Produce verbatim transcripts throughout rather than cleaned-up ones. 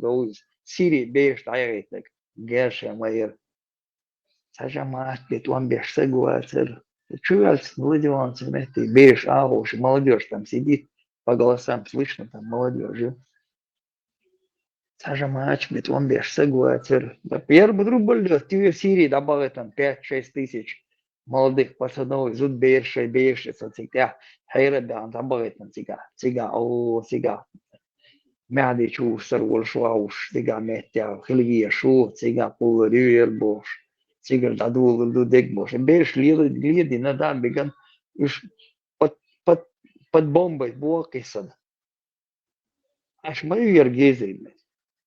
йолу иза. Сири бераш дӀаяхийтинарг, герша ма яра. Цхьа жамаӀат бен тӀом беш саг вацара. Чу ваьлча, ладоьгӀна ца метте, бераш агӀош, молодёжь там сидит, по голосам слышно, там молодёжь ю. Цхьа жамаӀат бен тӀом беш саг вацара. Да первый рубль льёт, ты в Сирии дӀабахийтина пять-шесть тысяч молодых пацанов, зуда бераш, бераш, со цига тӀехь хьера баьхна дӀабахийтина цига, цига, о, цига. Маьхьа дечу уьш сар волуш вахуш, цига меттехь хила везаш ву, цига кхуллур ю яра бохуш, цигара дӀадолалур ду дерг бохуш. Бераш лела-, ледина, да, биган уьш под, под, под бомбой боху кхиссана. Аш ма ю яра гезий,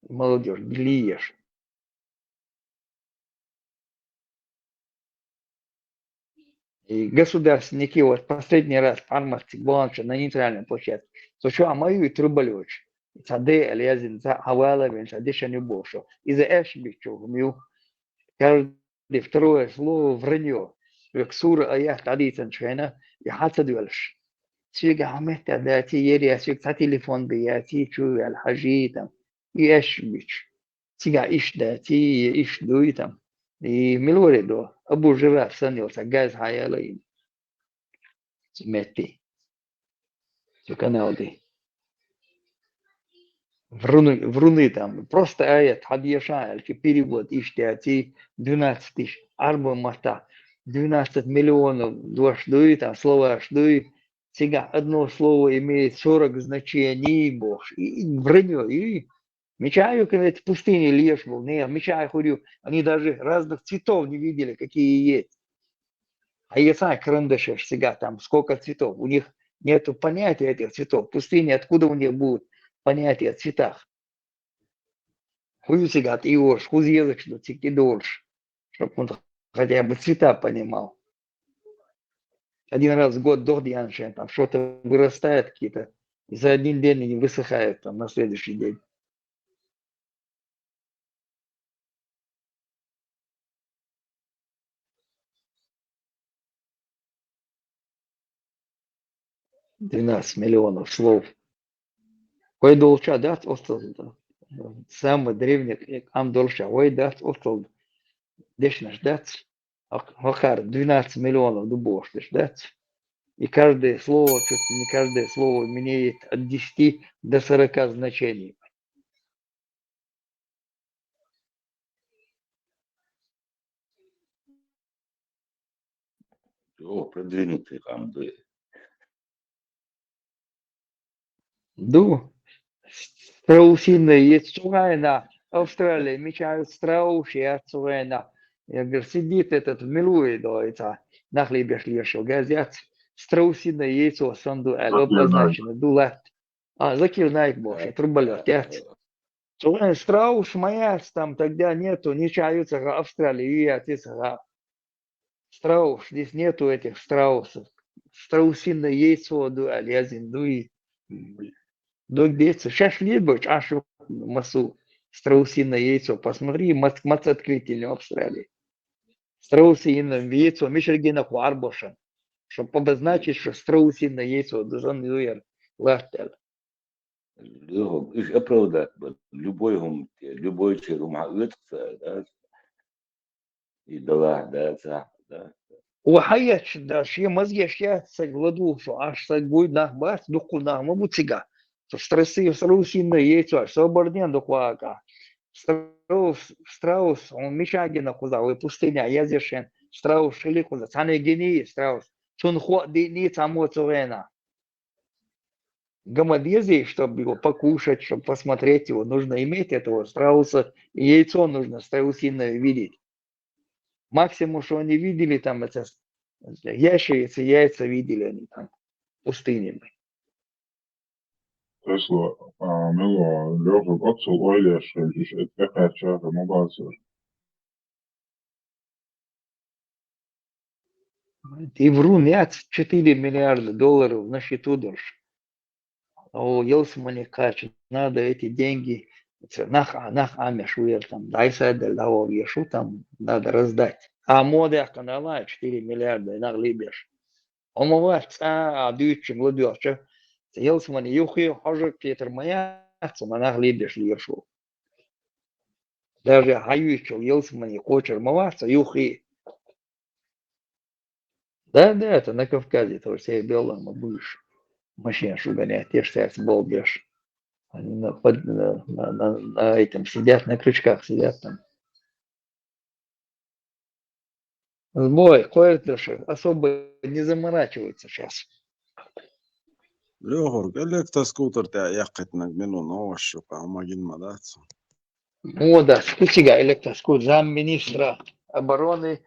молодёжь, лиеш. И государственники, вот последний раз пхьармат цига баханчу на нейтральной площадке. Со чохь ма ю и трубалёч. Цхьа де аьлла яздина, цхьа хьан вала вен, цхьа дешан ю бохуш. Иза аьшпаш бичча хӀума ю. Каждое второе слово враньё. Век сура аят дӀадийцинчу хенахь, и хьан ца доьллуш. Цигахь хьан меттехь даций, ер яц, век цхьа телефон бен яций, чу ваьлла хьажий там. И аьшпаш бичча. Цигахь иштта даций, иштта дуй там. И мила варе до? Абу Жираб санна йолу цхьа газ хьаяла йина. Цу метте. Цу канал де. Вруны, вруны там. Просто аят хьан деша аьлча, перевод иштта даций, двенадцать тысяч, Ӏарбойн маттахь двенадцать миллионов дош дуй, там словаш дуй, цигахь одно слово имеет сорок значений бохуш. И, и враньё, и Мичахь ю, кхин эти пустыни леш болу нехан, мичахь хуьлу ю? Они даже разных цветов не видели, какие есть. А я знаю карандаши, цигахь там сколько цветов. У них нету понятия этих цветов. В пустыне откуда у них будут понятия о цветах? Хьуьйсигахь тӀе йолуш, хӀуза езачу ду цига тӀедолуш, чтоб он хотя бы цвета понимал. Один раз в год дохьдеана шайн, там что-то вырастает, какие-то, и за один день они высыхают, там, на следующий день. Двенадцать миллионов слов. Вай долча дац оццул, самый древний къам долча вай дац оццул дешнаш дац. Ах-, хӀокхара двенадцать миллионов ду бохуш деш дац. И каждое слово, чуть ли не каждое слово имеет от десяти до сорока значений. О, продвинутый къам ду. Ду. Страусиное яйцо цу гӀайна, Австралия, мичахь ю страус яц цу гӀайна. Я говорю, сидит этот в милуе доица, нах лебеш лешо, газец, страусиное яйцо санду, обозначено, ду латт. А, Закир Найк бохуш, трубалёт, яц. Цу гӀайна страус ма яц там, тогда нету, нича ю ца хаьа, Австралия ю яц, ца хаьа. Страус, здесь нету этих страусов. Страусиное яйцо ду, аьлла язйина дуй. Дог деца, шаьш лебачу, Ӏаш ю массо страусиное яйцо. Посмотри, мац-, мац открытие в Австралии. Страусиное яйцо, мичара гина кху Ӏарбошан. Чтоб обозначить, что страусиное яйцо ду сан ю яра латтаьлла. Лехо, уьш оправдать бан, любой хӀума те, любой чер хӀума хьан оьцу ца, да? И далахь, да, ца, да? О, хьаьчча, да, шен мозгеш яц саг ладугӀуш, аш саг буй нах бац, дуккхул нах ма бу цигахь. Со страси-, страусиное яйцо, со барден дукха ака. Страус, страус, он мича гина кхуза, вай пустыня язъяшен, страус шили кхуза, цхьаьна гиний страус. Цунна хо а диъний цхьаммо цу гӀена. Гамма дезий, чтобы его покушать, чтобы посмотреть его, нужно иметь этого страуса, и яйцо нужно страусиное видеть. Максимум, что они видели, там, это, ящерицы, яйца видели они там, пустынями. Тесла, а, мело, Лёха, оццул ойла еш, уьш эт тӀекхаьчча, ма бацара. И врун яц четыре миллиарда долларов на счету долуш. О, ялсамане кхача, надо эти деньги, ца нах, нах Ӏамеш ву яра там, дӀайсаделла дӀаволла еш ву там, надо раздать. А мо даьккхина ала четыре миллиарда нах лебеш. Хьо ма вац цкъа а дуьйцучуьнга ладоьгӀча, ца ялсамане юххе хьожа кхетар ма яц, ма нах лебеш леш ву. Даже хьаюьйчул ялсамани кхочур ма вац цо юххе. Да, да, это на Кавказе тоже, церан белла ма буьйш. Машинаш угоняют, те ж цаьрца болх беш. Они на, под, на, на, на, на этом сидят, на крючках сидят там. Сбой, кхойташ особо не заморачиваются сейчас. Лёхург, электроскутер тӀа яьккхийтинарг мила ву, новаш ю-кх, хьо магийна ма дац. О, да, куцига электроскутер, замминистра обороны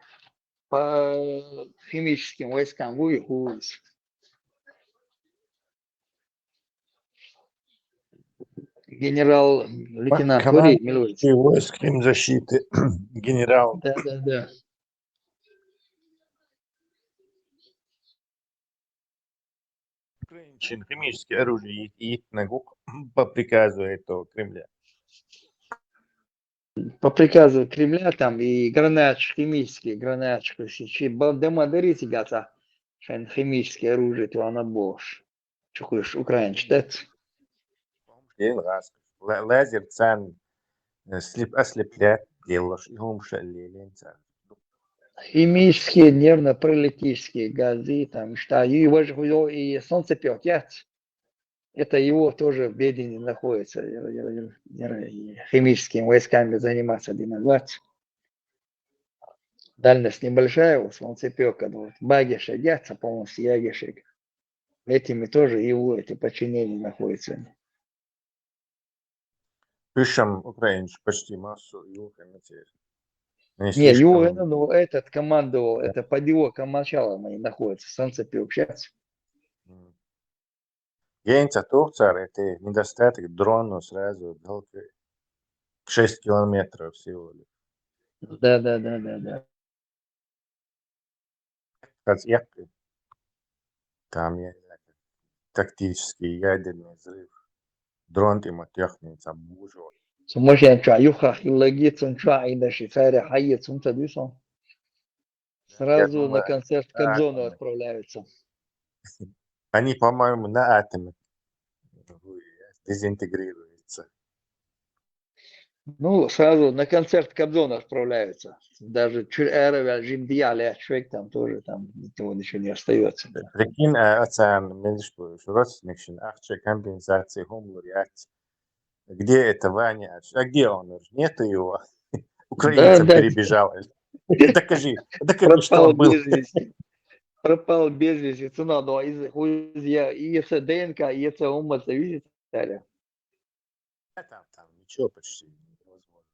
по химическим войскам вуй хӀуз. Генерал-лейтенант вари, мила ву? Командующий войск химзащиты, генерал. Да, да, да. Украинчун химическое оружие йит-, йиттинарг ву-кх по приказу этого Кремля. По приказу Кремля там и гранаташ, химические гранаташ, короче, чи ба-, дан ма дарий цигахь цхьа, шайн химическое оружие тоьхна бохуш. Чу кхуьйсуш украинчу дац. Ла-, лазер царна, э, слеп-, ослеплять деллаш, и хӀумаш а лелийна цара. Химические, нервно-паралитические газы, там, что, и вож-, и солнцепёк яц. Это его тоже в ведении находится, э, э, э, э, химическими войсками заниматься, дина, двадцать. Дальность небольшая, вот солнцепёк, вот, багешек яц, полностью ягешек. Этими тоже его эти подчинения находятся. Уьш-м украинчу почти массо а юххе ма церан. Не, слишком юххе, но этот командовал, это под его командованием они находятся, солнцепёк яц. М. Генца туху цара, это недостаток дронов сразу, далка шесть километров всего лишь. Да, да, да, да, да. Хаз эккхи. Там я, тактический ядерный взрыв. Дрон тӀе ма тоьхна, цхьа бужо. Цу машен чохь юххехь хилла гий, цунна чохь Ӏийна ши цаьрах хьаэца хӀума ца дуьсу. Сразу на концерт Кобзона отправляются. Они, по-моему, на атоме дезинтегрируются. Ну, сразу на концерт Кобзона отправляются. Даже чуьра ара ваьлла жима дехьа лаьтташ верг, там тоже там от него ничего не остаётся. Прикинь, а, оцарна, мелаш бу, уьш родственникашна ахча компенсации хӀума лур яц. Где это Ваня? А где он? Нету его. Украинцам перебежал. Докажи. Докажи, что он был. Пропал без вести. Пропал без вести. Цунах до из, из, я, и это ДНК, и это хӀума ца вижу, цаьрга. А там, там ничего почти невозможно.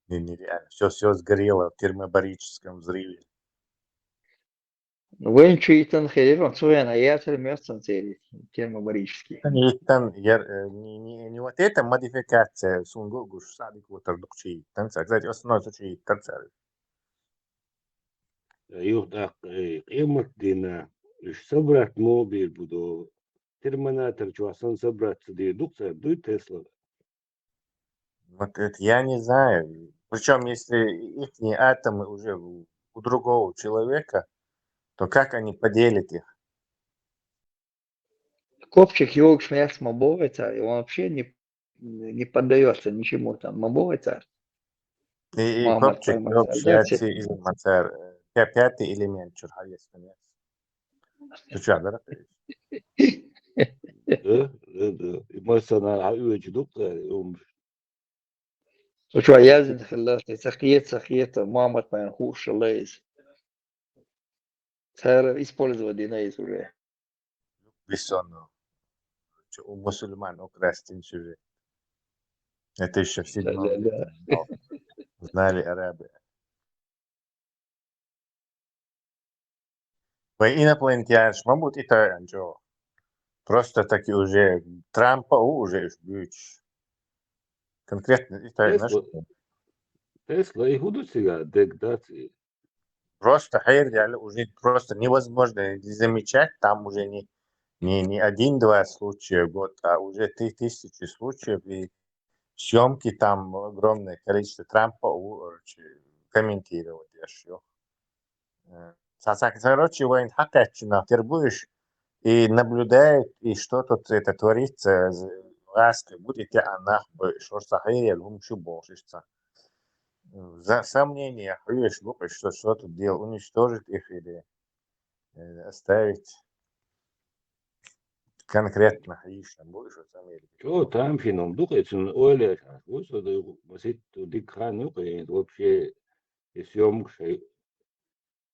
Не, нереально. Всё, всё сгорело в термобарическом взрыве. Вайн чу йиттина хир яра, цу хенахь яцара моьтту сан церан термобарический. Йиттина яра, э, не, не, не вот эта модификация, суна гу-, гуш схьадигатар дукха чу йиттина цара. Кстати, основной цу чу йиттар цара. Юха тӀаккха, э, къематдийнахь уьш собрать муха бийр бу до? Терминатор чохь санна собрать ца дийр ду-кх цара, дуй Тесла? Вот это я не знаю. Причём, если ихние атомы уже у, у другого человека, то как они поделят их? Копчик йогуш меца ма боху цара, и он вообще не, не поддаётся ничему там, ма боху цара. И, и копчик йогуш яц, и ма цара, э, пятый элемент чуьра хьаэцна яц. Цу чохь дара? Да, да, да. И массанхьа хьаоьцуш ду-кх цара, и хӀумаш. Цу чохь яздина хилла, ца кхета, ца кхета, Мухаммад-пайхамарна хууш хилла иза. Цара использовать дина иза уже. Бессонов. Чё, у мусульман украсть сюжет. Это ещё в седьмом веке. Да, да, да. Знали арабы. Вай инопланетянаш ма бу тӀетоьъна чӀогӀа. Просто таки уже Трампа а ву уже уьш буьйцуш. Конкретно тӀетоьънаш. Тесла, Тесла, и хӀун ду цигахь, дег дац и? Просто хьердаьлла уже просто невозможно не замечать, там уже не, не, не один-два случая в год, а уже ты-, тысячи случаев, и съёмки там огромное количество. Трампа а ву, короче, комментировать деш ю. Э, цхьа-, цхьа-, короче, вайна хьакхаьчча нах тера бу уьш, и наблюдают, и что тут это творится, з-, гӀаскхи бу тӀе таьӀан нах ба, шоаш цхьа хьерел хӀума шу бохуш иштта. За сомнение хьоьжуш бу-кх, что что-то дело уничтожить их или, э, оставить. Конкретно хьийшина бу уж Америка. Чо, там шином ду-кх, цунна ойла еш хьанаш ву со, ду масийтта дика хан ю-кх, вообще, и съёмкаш, и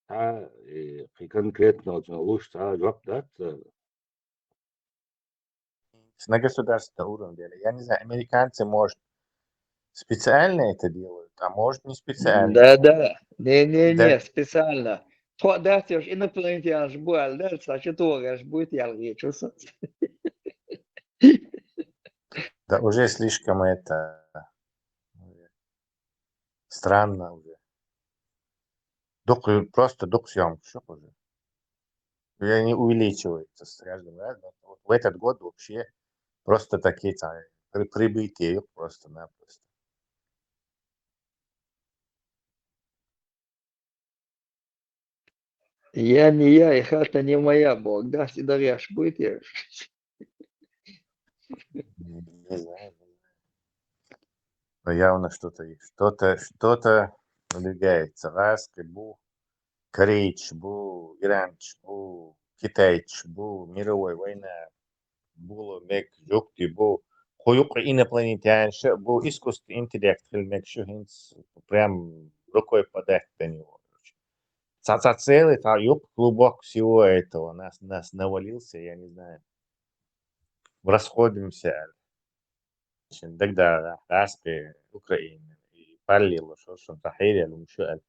цхьа, и кхин конкретно цунна луш цхьа жоп дац цара. На государственном уровне дело. Я не знаю, американцы, может, специально это делают, а может, не специально. Да, да. Не, не, да, не, специально. Тхо дац уж инопланетянаш бу аьлла, да, цхьа чу тогаш буй, ялгӀе чу со. Да уже слишком это странно уже. Дукха, просто дукха съёмкаш ю-кх уже. И они увеличиваются с каждым разом. Вот в этот год вообще просто такие цхьа при-, прибытие ю-кх просто-напросто. Я не я, и хата не моя, боху, дац и дагӀеш буй те. Не знаю, не знаю. Но явно что-то есть. Что-то, что-то надвигается. ГӀаскхи бу, корейцаш бу, иранцаш бу, китайцаш бу, мировой война бу, мег-, жугтий бу. Кху юккъе инопланетянаш а бу, искусственный интеллект хила мегаш ю хӀинца, прям рукой подать до него, короче. Цхьа, цхьа целый, цхьа юккъе клубок всего этого нас, нас навалился, я не знаю. Расходимся аьлла. Шен дагадогӀу гӀаскхи, Украина, и параллельно шо шун цхьа хьерел хӀума шу аьлла.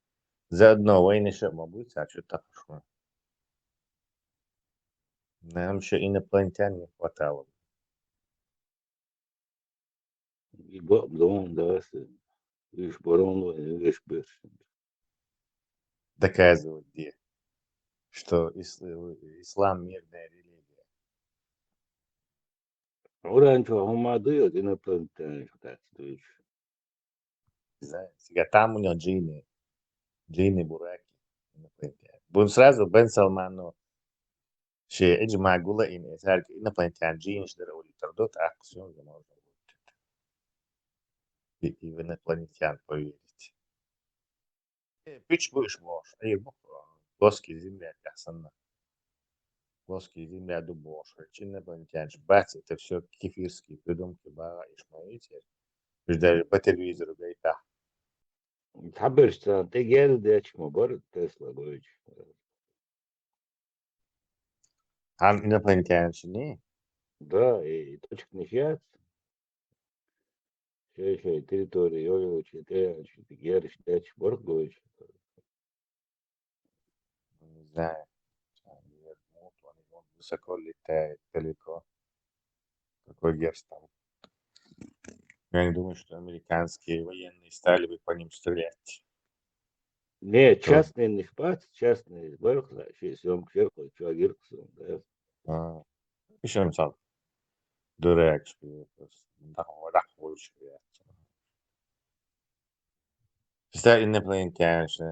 Заодно вайна шу а ма буй цхьа чу такхаш хӀума. Нам ещё инопланетян не хватало. И бакъ дон дац, уьш барон вай, уьш берш. Доказывать де, что ис-, ислам мирная религия. Уран чу хӀума ду, инопланетянаш дац дуьйцуш. Не знаю, цига там у него джинны, джинны, бураки, инопланетяне. Бун сразу Бен Салману шен Ӏиджма гулъяьйна, и цаьрга инопланетян джинаш дара олийтар ду, тӀаккха сенна можно будет и, и в инопланетян поверить. Э, пуьчаш бу уьш бохуш, Ӏийр бу, плоский земля тӀехь санна. Плоский земля ду бохуш, хӀара инопланетянаш бац, это всё кефирские придумки, бахьа иш ма вийцира. Уьш даже по телевизору гайтахь. Цхьаберш царна тӀе герз детташ ма бара Тесла гойтуш. Хьан инопланетянаш ний? Да, и точканаш яц. Шай-шай территори йолчу тӀе герз детташ бара гойтуш. Не знаю. Высоко летает, далеко. Какой герз там? Я не думаю, что американские военные стали бы по ним стрелять. Не, частный не хпац, частный барх, ши съёмкаш яр кху, чу гир кху, да. А, ишан цал. Дурак, что просто. Да, да, лучше я. Ста инопланетянаш, э,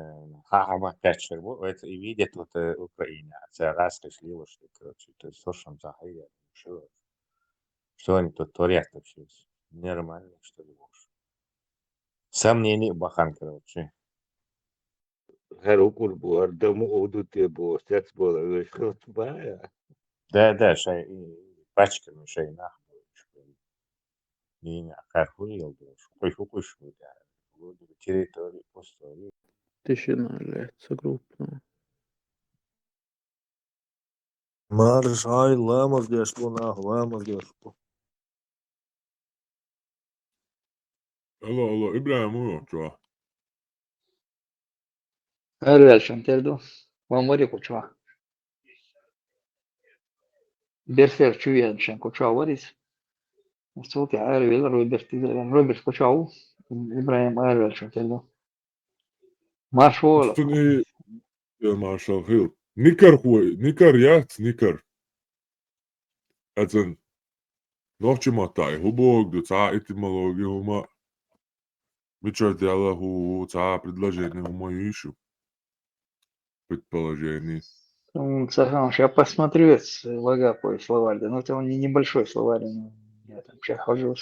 хьа-, хьа ма кхаьччара бу, это и видят вот, э, Украина. Цара гӀаскхиш лелаш, короче, то есть соршам цхьа хьайга, что, что они тут творят вообще? Нормально, что ли, бохуш? Сомнение бахьан, короче. ХӀара хӀукур бу, хӀара дан ма овду те бохуш, цец бола веш хилча бахьа. Да, да, шай, и, пачками шай нах бу. Дийна кхаьрхур йолу долуш, кхуьйху кхуьйш ву тӀехь. Ву территори пустой. Тишина лаьцна группа. Марша, ай, ламаз деш бу нах, ламаз деш бу. Алло, алло, ИбрахӀим, ву йо, чо? Араваьлла шун тера ду. Ван вари кху чохь. Берсерг чу веана шен кху чохь вар иза. Цул тӀаьхьа аравелла Роберт иза. Роберт кху чохь ву. ИбрахӀим араваьлла шун тера ду. Марш ву. Астуни, я маршал хил. Никар хой, никар яц, никар. Ацан нохчи матта и хӀу боху ду, цхьа этимологи хӀума, мичара даьлла хӀу, цхьа предложени хӀума йийшу? Предположени. М, ца хьан, ща посмотрю, с-, Вагапой словарь, да, ну, это он не-, небольшой словарь, он Я там щас хожу.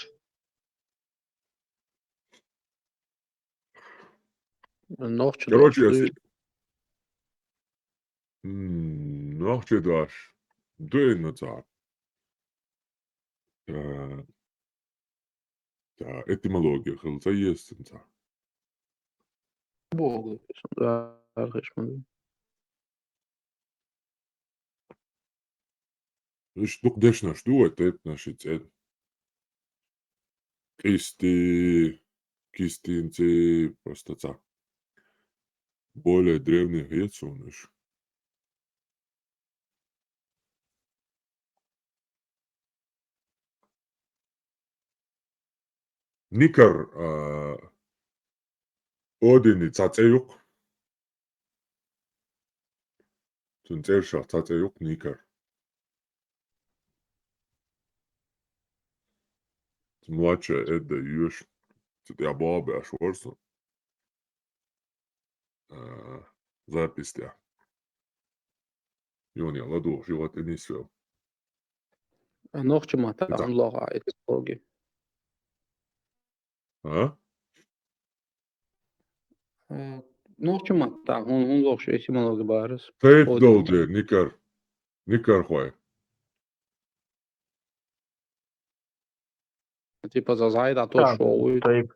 Нохчи Короче, дохуш если дуй. М, нохчи дош дуй, ну, ца. Э, ца, этимология хила ца еза цунца. Богу, да, аргъиш ма ду. Иш дукха дешнаш ду вай тайпанаш и цӀен. Кисти, кистинци, просто ца. Более древних я цунаш. Никар, а, Одини цхьа цӀе ю-кх. Цун цӀершах цхьа цӀе ю-кх Никар. Цу младшая Эдда йоьш. Цу тӀехь боху беш вара со. А, запись тӀехь. Юни ладугӀуш, юха тӀе нисвел. А нохчи маттахь хӀунда лоху этимологи? А? Э, нохчи маттахь хӀун-, хӀунда лохуш этимологи бахара со? Тайп Одини. Долу де, Никар. Никархой. Типа, цхьа зӀе дӀатосуш вогӀу вуй. Тайп.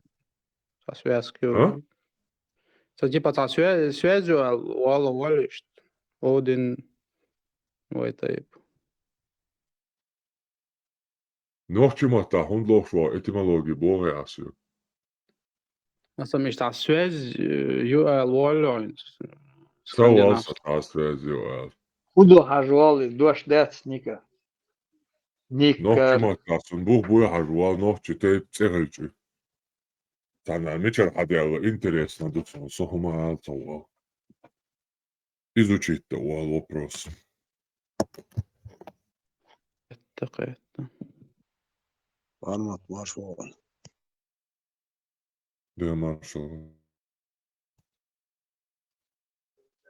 Цхьа связка ю. А? Цхьа, типа, цхьа свя-, связь ю аьлла, вала валла иштта. Один вай тайп. Нохчи маттахь хӀунда лохуш вогӀу этимологи боху ас ю? Аса миштахь связь, э, ю аьлла валла хьуна. Ца вала Скандинавский. Сан цхьа связь ю аьлла. ХӀун ду хьажа валла, дош дац, Ника? Нохчи Никар. Маттахь цунна бух буй хьажа валла, нохчи тайп цӀе хилча. Цхьана мичара хьадаьлла интересно ду цунна, со хӀума ала ца вала. Изучить дан вала вопрос. Этта, кхетта. Формат марш вала. Да, маршал.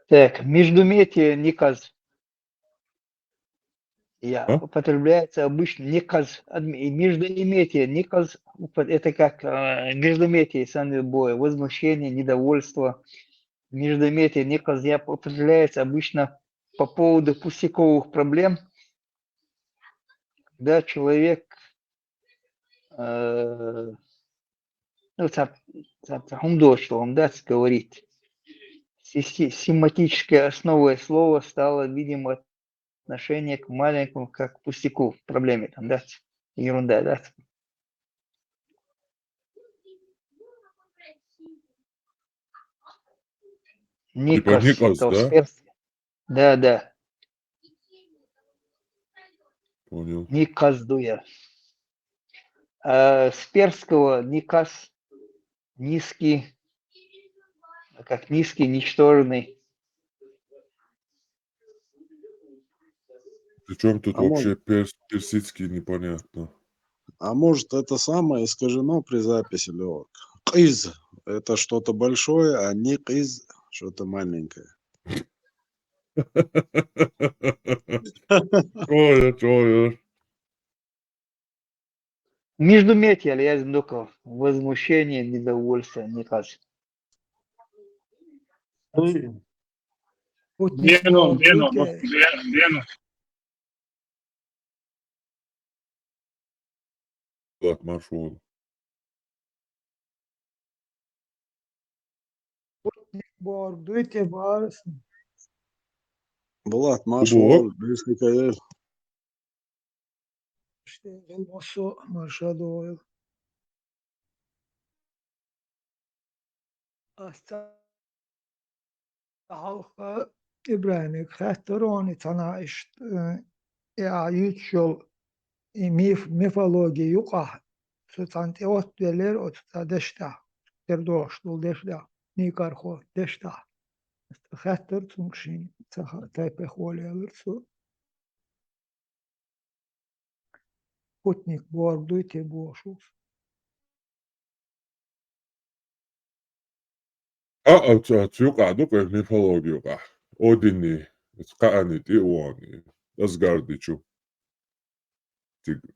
Так, междуметие никаз. Я, а? Употребляется обычно никаз. Адми-, и междуметие никаз, упо-, это как, э, междуметие, самое любое, возмущение, недовольство. Междуметие никаз я употребляется обычно по поводу пустяковых проблем, когда человек, э, ну, цхьа, цхьа, цхьа хӀума доцуш, там, да, говорить. Си-, си-, семантической основой слова стало, видимо, отношение к маленькому, как к пустяку, проблеме, там, да, ерунда, да. Типа никаз, никаз, да? С перс-, да, да. Понял. Никаз дуя. А с персского никаз, низкий, как низкий, ничтожный. Причём тут, а вообще может, перс-, персидский непонятно? А может, это самое искажено при записи, Лёк? Къиз — это что-то большое, а никъиз — что-то маленькое. Чё я, чё я? Междуметие, я только возмущение, недовольство, никаз. Ой. Путник Дено, Дено, Мордуке. Дено, Дено. Лак маршрут. Спутник бор, дуйте барс. Булат, маршал, Булат. Бирсикаев. Иште гӀилму со маршадойл. Ас ца хьалха ИбрахӀимга хаьттар хьуна цхьана иштта, э, и а юьйцуш йолу и миф-, мифологи юкъахь, со цхьаьна тӀе оттавеллера оцу цхьа дешдахь, тера догӀуш долу дешдахь, никархо дешдахь. Хаьттар цунга шен ца ха-, тайпехь волаелира цо. Путник бор дуй те бохуш ву. А, а, цу, цу юкъахь ду-кх мифологи юкъахь. Одини, кхаани тӀе а вахана, Асгарди чу. Цига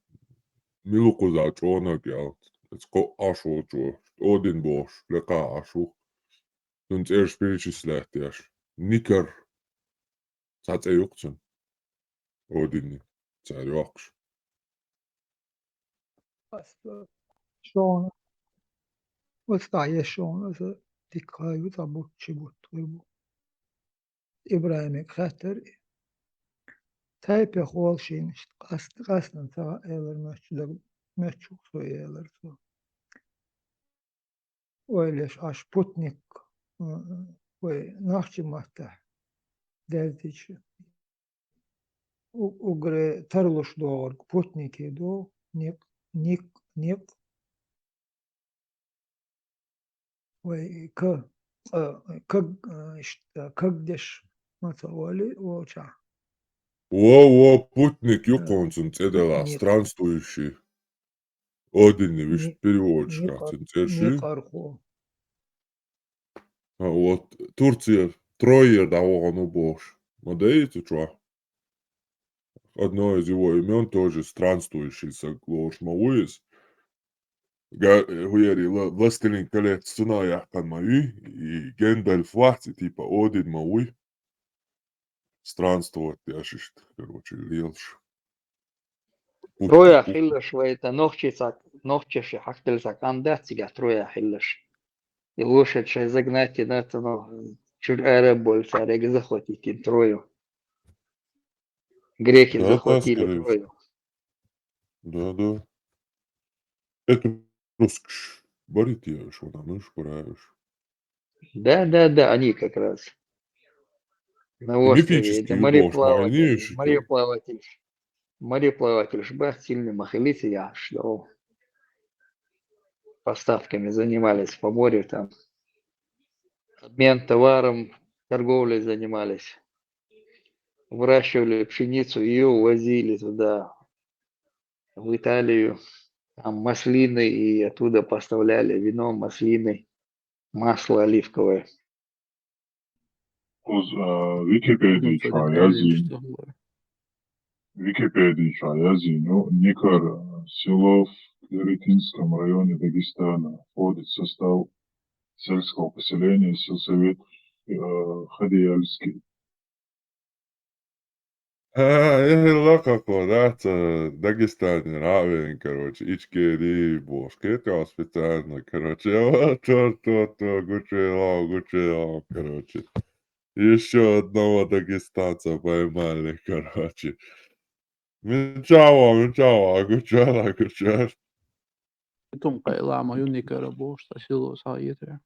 мила кхуза чӀонаг ял. Эц кхо Ӏаш волчо, Один бохуш, лекха Ӏаш ву. Цун цӀераш перечислять деш. Никар. Цхьа цӀе юкъ цун. Одинни. Цара йоккхуш. Ас шоана. Оцу тӀехь еш шоана аса дика хаа ю, цхьа бутт, ши бутт хир бу. ИбрахӀимега хаьттара, тайпех волу шина иштта къаст-, къастана ца хаьа элира, моьттуш даг-, моьттуш ву со элира цо. Ойла еш Ӏаш путник, м, вай нохчийн маттахь даьллича, у-, уггаре тарлуш догӀург путники ду, никъ, никъ, никъ. Вай к-, къ-, каг-, а, иштта, кагдеш ма ца олий волчохь. Во, во, путник ю кхунцун цӀе делахь, путник. Странствующий. Одинни вуьшта переводчиках цуьнан цӀераш ю. Никъархо. А, вот, Турция, Троер дӀавахана ву бохуш. Ма дайца чохь? Одно из его имён тоже странствующий саг лоруш ма ву иза. Га-, хӀу яри, ла-, Властелин колец цунах яьккхина ма вуй, и Гэндальф вац, и типа Один ма вуй. Странствовать деш иштта, короче, лелаш. Троя хилалаш вай, это нохчий цхьа, нохчаши хьахтелла цхьа кам дац цигахь Троя хилалаш. И лошадь шайн загнать и дац, но чуьра ара а болу цара, захватить йина Трою. Греки захватили Трою. Да, да. Этрускаш барий те уьш, ванан уьш, бара уьш? Да, да, да, они как раз. На острове, мифический, это мореплаватели, мореплаватель. Мореплаватель ж бац, сильный ма хили цигахь, что поставками занимались по морю там. Обмен товаром, торговлей занимались. Выращивали пшеницу, её возили туда, в Италию. Там маслины, и оттуда поставляли вино, маслины, масло оливковое. Уз-, а, Википеди чохь язйина. Википеди чохь язйина ю, Никар, а, село в Клерикинском районе Дагестана, входит в состав сельского поселения сельсовет, э, Хадияльский. А, э, лакхахо, да, ца Дагестанера а вен, короче, Ичкери бохуш, кхетахь специально, короче, вот, вот, вот, вот, гучуьйла, гучуьйла, короче. Ещё одного дагестанца поймали, короче. Мичава, мичава, гучуьйла, гучуьйла. Тум кхайла ма ю Никара бохуш, ца село схьаетарехь.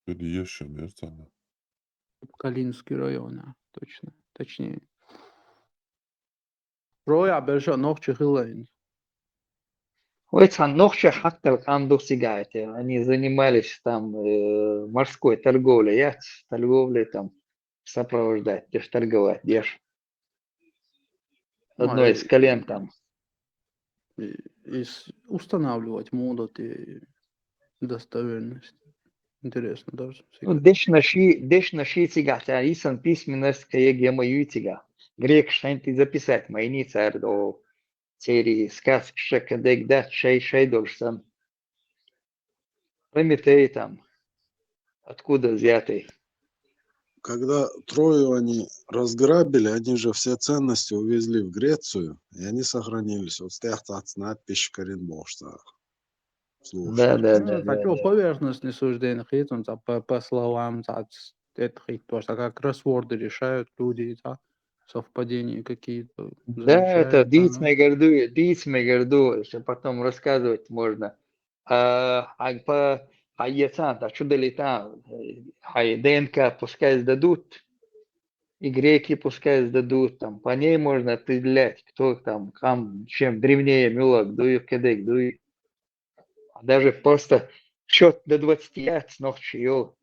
Кхин ешшан яра царна. Калининский район, а, точно. Точнее. Троя берша нохчи хилла хӀинца. Вай цхьана нохчех хьакхтелла къам ду цигахь, это, они занимались там, э, морской торговлей, яц, торговлей там сопровождать деш, торговать деш. Одно из колен там. И, и с-, устанавливать муха ду те достоверность. Интересно даже. Ну, дешнаш, дешнаш цигахь цара йисина письменность кхин егема ю цигахь. Грекаш хӀинца и записать ма йиний цара до церий сказкаш кадег дац шай, шай долуш санна. Прометей там. Откуда взятый? Когда Трою они разграбили, они же все ценности увезли в Грецию, и они сохранились. Вот с тех цац надпись Карин Бошца. Да, да, да, да, да. Поверхностный суждение хитун, ца по, по словам, ца это хит, то, что как кроссворды решают люди, ца совпадения какие-то. Да, это замечают, дийца мегар ду, дийца мегар ду, ещё потом рассказывать можно. А, а по, а я сам, а чё дали там, э, а и ДНК пускай сдадут, и греки пускай сдадут, там, по ней можно определять, кто там, там, чем древнее милок, дуй, кедек, дуй. А даже просто счёт до двадцати яц нохчий йолу.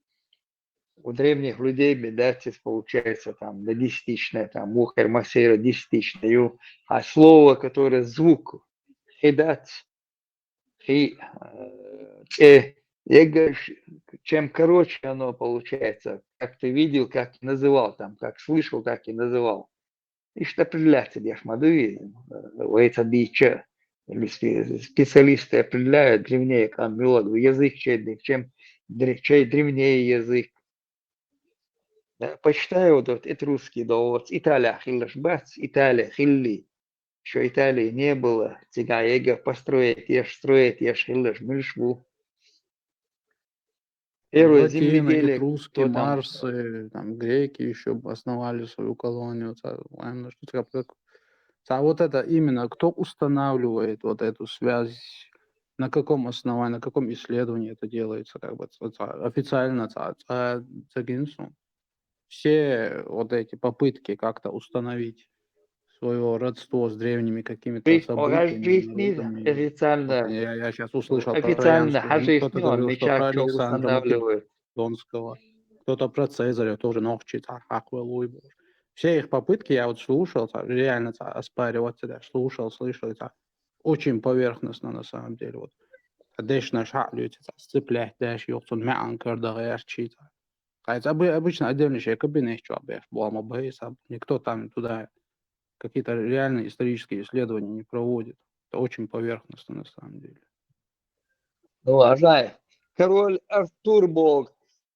У древних людей бен дац, получается, там, до десятичная, там, мухер масера десятичная, ю, а слово, которое звук, хи дац, хи, э, цӀе, я говорю, ш-, чем короче оно получается, как ты видел, как и называл, там, как слышал, так и называл. иштта определяться деш ма дуй, э, вай ца дийча, или спе-, специалисты определяют, древнее къам муьлха ду, язык чей, чем дре-, чей древнее язык. Да, почитай, вот, вот этрусский, да, вот Италия хилараш бац, Италия хилли, ещё Италии не было, цигахь ЕГЭ построить еш, строить еш хилараш муьлш бу. Первые Латины, земледелие, этруски, кто там? Марсы, там, греки ещё б-, основали свою колонию, ца-, ладно, что такое, как, ца-, вот это именно, кто устанавливает вот эту связь, на каком основании, на каком исследовании это делается, как бы, ца-, ца-, официально, ца-, ца-, ца-, гинсу. Все вот эти попытки как-то установить своё родство с древними какими-то Ты событиями, скажи, народами. Официально, Вот я, я щас услышал про официально Янского, ну, кто-то говорил, что про Александра Македонского, кто-то про Цезаря тоже, нохчий, ца-, хьакъ валуй бу. Все их попытки я вот слушал, ца-, реально, ца-, оспаривать, да, слушал, слышал, ца-, очень поверхностно на самом деле. Вот. Дешнаш хьалуьйцу, ца-, сцеплять деш юхцун, маьӀан кара гӀертачи, ца-, Кхайца обы-, обычно отдельный шей кабинет чу беш, бу ма бай, саб-, никто там туда какие-то реальные исторические исследования не проводит. Это очень поверхностно на самом деле. Ну, а знай, король Артур бу,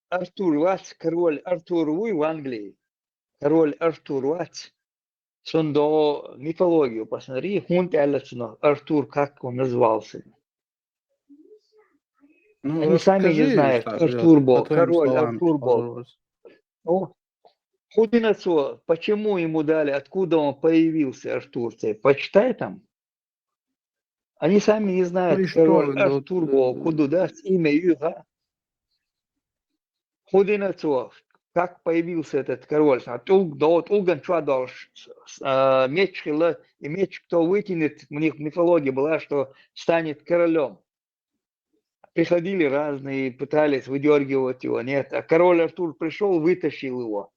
Артур вац, король Артур вуй в Англии. Король Артур вац. Цун до мифологию посмотри, хӀунда аьлла цунах Артур, как он назывался. Ну, они сами не знают, Артур бу, король Артур бу. Ну, хӀу дина цо, почему ему дали, откуда он появился, Артур, цей, почитай там. Они сами не знают, король Артур бу, хӀу ду дац, имя юха. ХӀу дина цо, как появился этот король? Ца тӀулг-, до тӀулган чу долуш, а, меч хилла, и меч кто вытянет, у них мифология была, что станет королём. Приходили разные, пытались выдёргивать его, нет. А король Артур пришёл, вытащил его.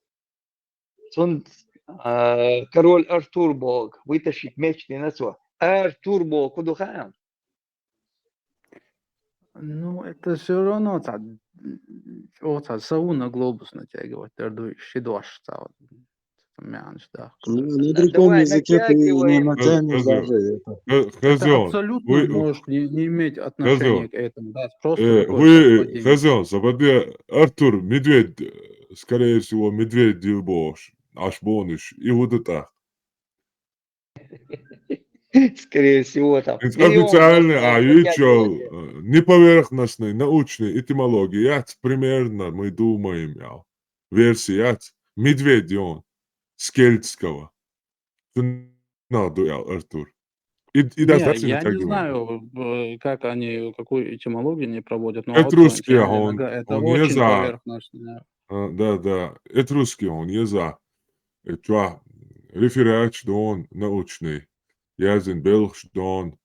Цун, а, король Артур бу, вытащить меч дина цо. Артур бу, хӀу ду хаам? Ну, это всё равно ца-, м, о, ца-, сову на глобус натягивать, дер ду ши дош, ца-, вот, ца-, мянаш, да. Ну, на другом языке ты не натягивай. Натянешь даже это. Хе-, хе-, хезон, абсолютно можешь не, не иметь отношения к этому, да, просто какое-то совпадение. Хезон, сабаде, Артур, медведь, э, скорее всего, медведь дилбош, аш бонуш, и вот это. Скорее всего, там. Ведь официальный, а, ючёл, э, не поверхностный, научный этимология, яц, примерно, мы думаем, я. Версия, яц, медведь он, с кельтского. Цунах ду, я, Артур. И, и не, я не знаю, э, как они, какую этимологию они проводят, но вот этрусский он, это очень поверхностно. А, да, да. Этрусский он, еза. Э, чё, реферат дон, научный. Язын белх дон,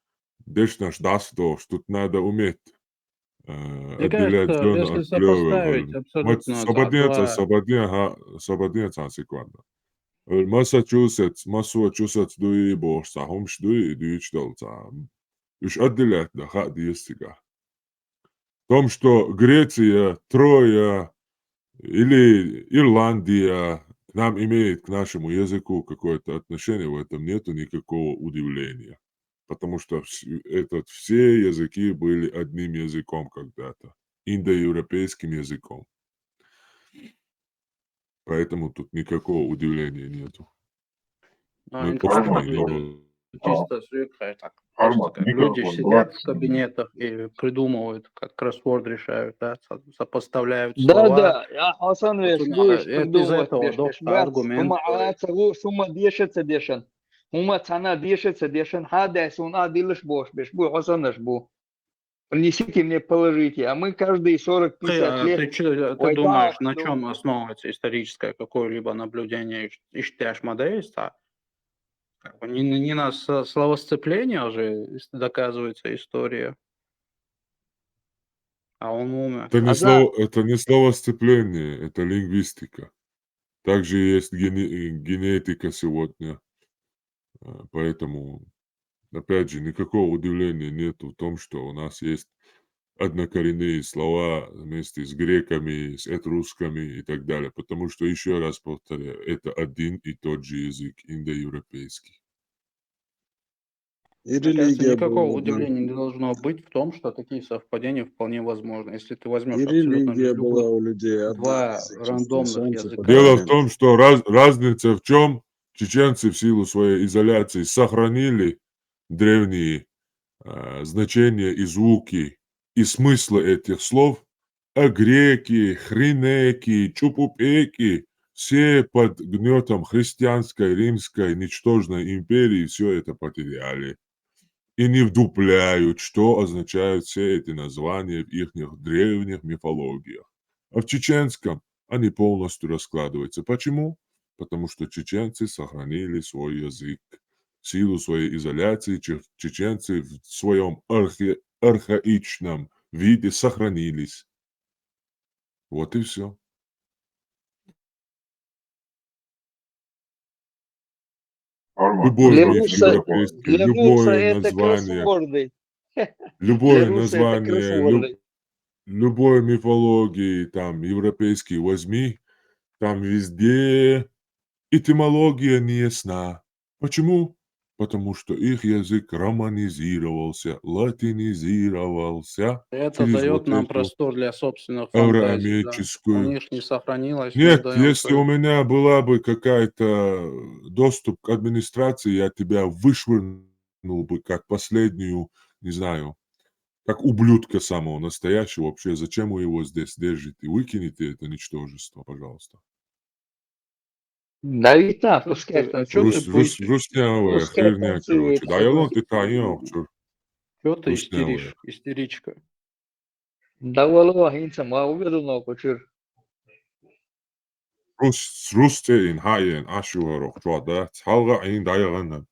дешнаш дас дош, тут надо уметь, э, отделять зерна от плевел. Мне кажется, если сопоставить абсолютно, сабаденца, сабаденца, секунду. Э, Массачусетс, Массачусетс дуй бохса, хумш дуй, дуйч долца. Уж отделять, да, ха, действига. В том, что Греция, Троя или Ирландия к нам имеет, к нашему языку какое-то отношение, в этом нету никакого удивления. Потому что вс-, этот, все языки были одним языком когда-то, индоевропейским языком. Поэтому тут никакого удивления нету. Ну, интересно, чисто с Викой так. Просто как люди сидят в кабинетах и придумывают, как кроссворд решают, да, со-, сопоставляют слова. Да, да, я Хасан веш, вот, видишь, это из этого доктор аргумент. ХӀума дешаца дешан. ХӀума цхьана дешаца дешан, хьа дайсун а дилаш бош беш, бу Хасанаш бу. Принесите мне, положите, а мы каждые сорок-пятьдесят лет... Ты, а ты чё, ты думаешь, на чём основывается историческое какое-либо наблюдение? Иш-, иштяш ма дайс, а? Как бы не, не на с-, словосцепление же ис-, доказывается история. А он умер. Это не слово, это не словосцепление, это лингвистика. Также есть гене-, генетика сегодня. Э, поэтому, опять же, никакого удивления нету в том, что у нас есть однокоренные слова вместе с греками, с этрусками и так далее. Потому что, еще раз повторяю, это один и тот же язык, индоевропейский. И религия была. Мне кажется, никакого удивления не должно быть в том, что такие совпадения вполне возможны. Если ты возьмешь абсолютно любых два рандомных языка. И религия была у людей одна, солнце. Дело в том, что раз-, разница в чем? Чеченцы в силу своей изоляции сохранили древние, э, значения и звуки, и смыслы этих слов, а греки, хринеки, чупупеки, все под гнётом христианской римской ничтожной империи всё это потеряли. И не вдупляют, что означают все эти названия в ихних древних мифологиях. А в чеченском они полностью раскладываются. Почему? Потому что чеченцы сохранили свой язык. В силу своей изоляции че-, чеченцы в своём архе-, архаичном виде сохранились. Вот и всё. Любое европейское, любое название, любое название, лю-, любой мифологии, там, европейский возьми, там везде этимология не ясна. Почему? Потому что их язык романизировался, латинизировался. Это даёт нам простор для собственных фантазий, да. У них не сохранилось, мы даём своё. Нет, если у меня была бы какая-то доступ к администрации, я тебя вышвырнул бы как последнюю, не знаю, как ублюдка самого настоящего вообще. Зачем вы его здесь держите? Выкините это ничтожество, пожалуйста. Да и так, пускай танцует. Рус-, рус-, руснявая херня, короче. Да, я вон ты та, я, чё? Чё ты истеришь, истеричка? Да валлахи, инца ма угадал на кучур. Рус, рус те ин, ха ин, ашу рох, чё, да? Цалга ин, да, я гана.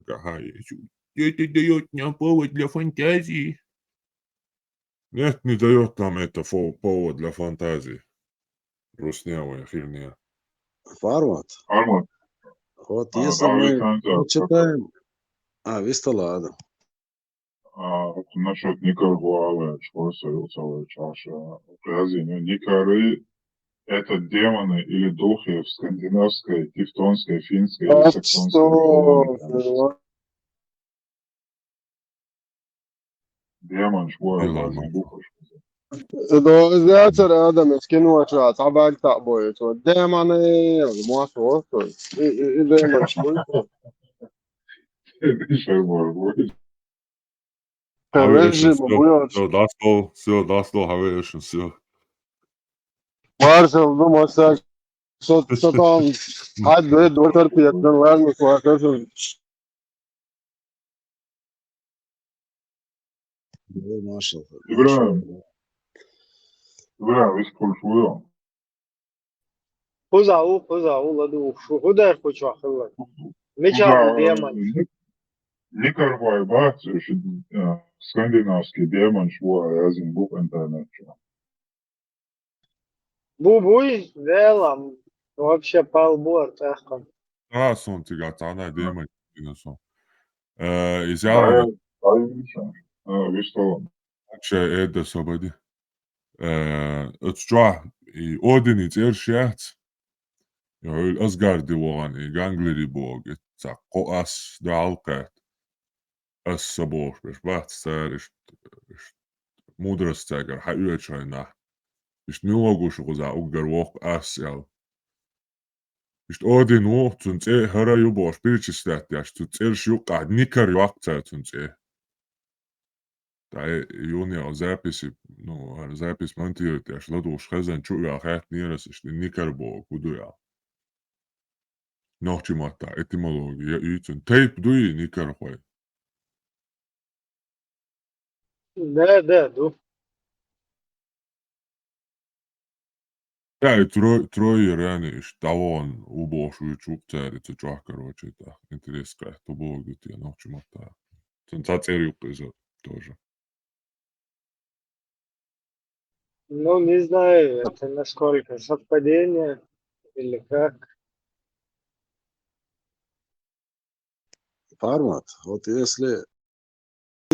Ага, и чё? Это даёт нам повод для фантазии. Нет, не даёт нам это фо-, повод для фантазии. Руснявая херня. Формат. Формат. Вот если мы почитаем, а, виста ла, Адам. А, вот насчёт Никарагуа, чё, Савел Савлович, аша, Украине, Никары, это демоны или духи в скандинавской, тевтонской, финской или саксонской мифологии. Демон, школа, Ой, ладно. База, бухаш. До, зяцар Адам, эскин вача, цабаг та боец, вот, демоны, вот, муас, вот, вот. И, и, и демон, школа. Ещё может быть. Хорошо, всё, всё, дастол, всё, дастол, хорошо, всё. Маршал, ну, Маршал, что, что там? Ай, да, да, терпеть, ну, ладно, хорошо. Да, Маршал. Ибрагим. Ибрагим, весь куль шуё. Хузау, хузау, ладу, шу, худар, хучу, хылла. Меча, демон. Никарагуа, ба, э, скандинавский демон, шуа, язын бук интернет, чё. Бу, буй, велам, вообще пал буар, тахкам. А, сон тига, тана демон, сон. Э, изяла. А, а, виштала. Вообще, это собади. Э, это чё, и Один, и Цершьяц. Ё, Асгарди воган, и Ганглери бог, и ца, ко ас, да алкат. Ас са бог, беш, бац, цар, ишт, ишт, мудрость цагар, ха уя чайна. Ишт милогуш гуза, уггар вох ас ял. Ишт Один вох, цун цӀе хӀара ю бохуш, перечислять деш, цу цӀерш юкъахь никар йоккху цара цун цӀе. Тай юни записи, ну, запись монтировать деш, ладугӀуш хезан чу вел хаьттинера ас ишта никар боху, хӀун ду ял. Нохчи матта этимология, я уьйцун. Тайп дуй никархой? Да, да, ду. Я и трой, трой рани иш, тавон, убош, уьйчу, цари, цу чохкар, вачи, та, интерес кайт, убош, где-то, я нохчи матта. Цун ца цӀер юккъиза тоже. Ну, не знаю, это насколько совпадение или как. Формат. Вот если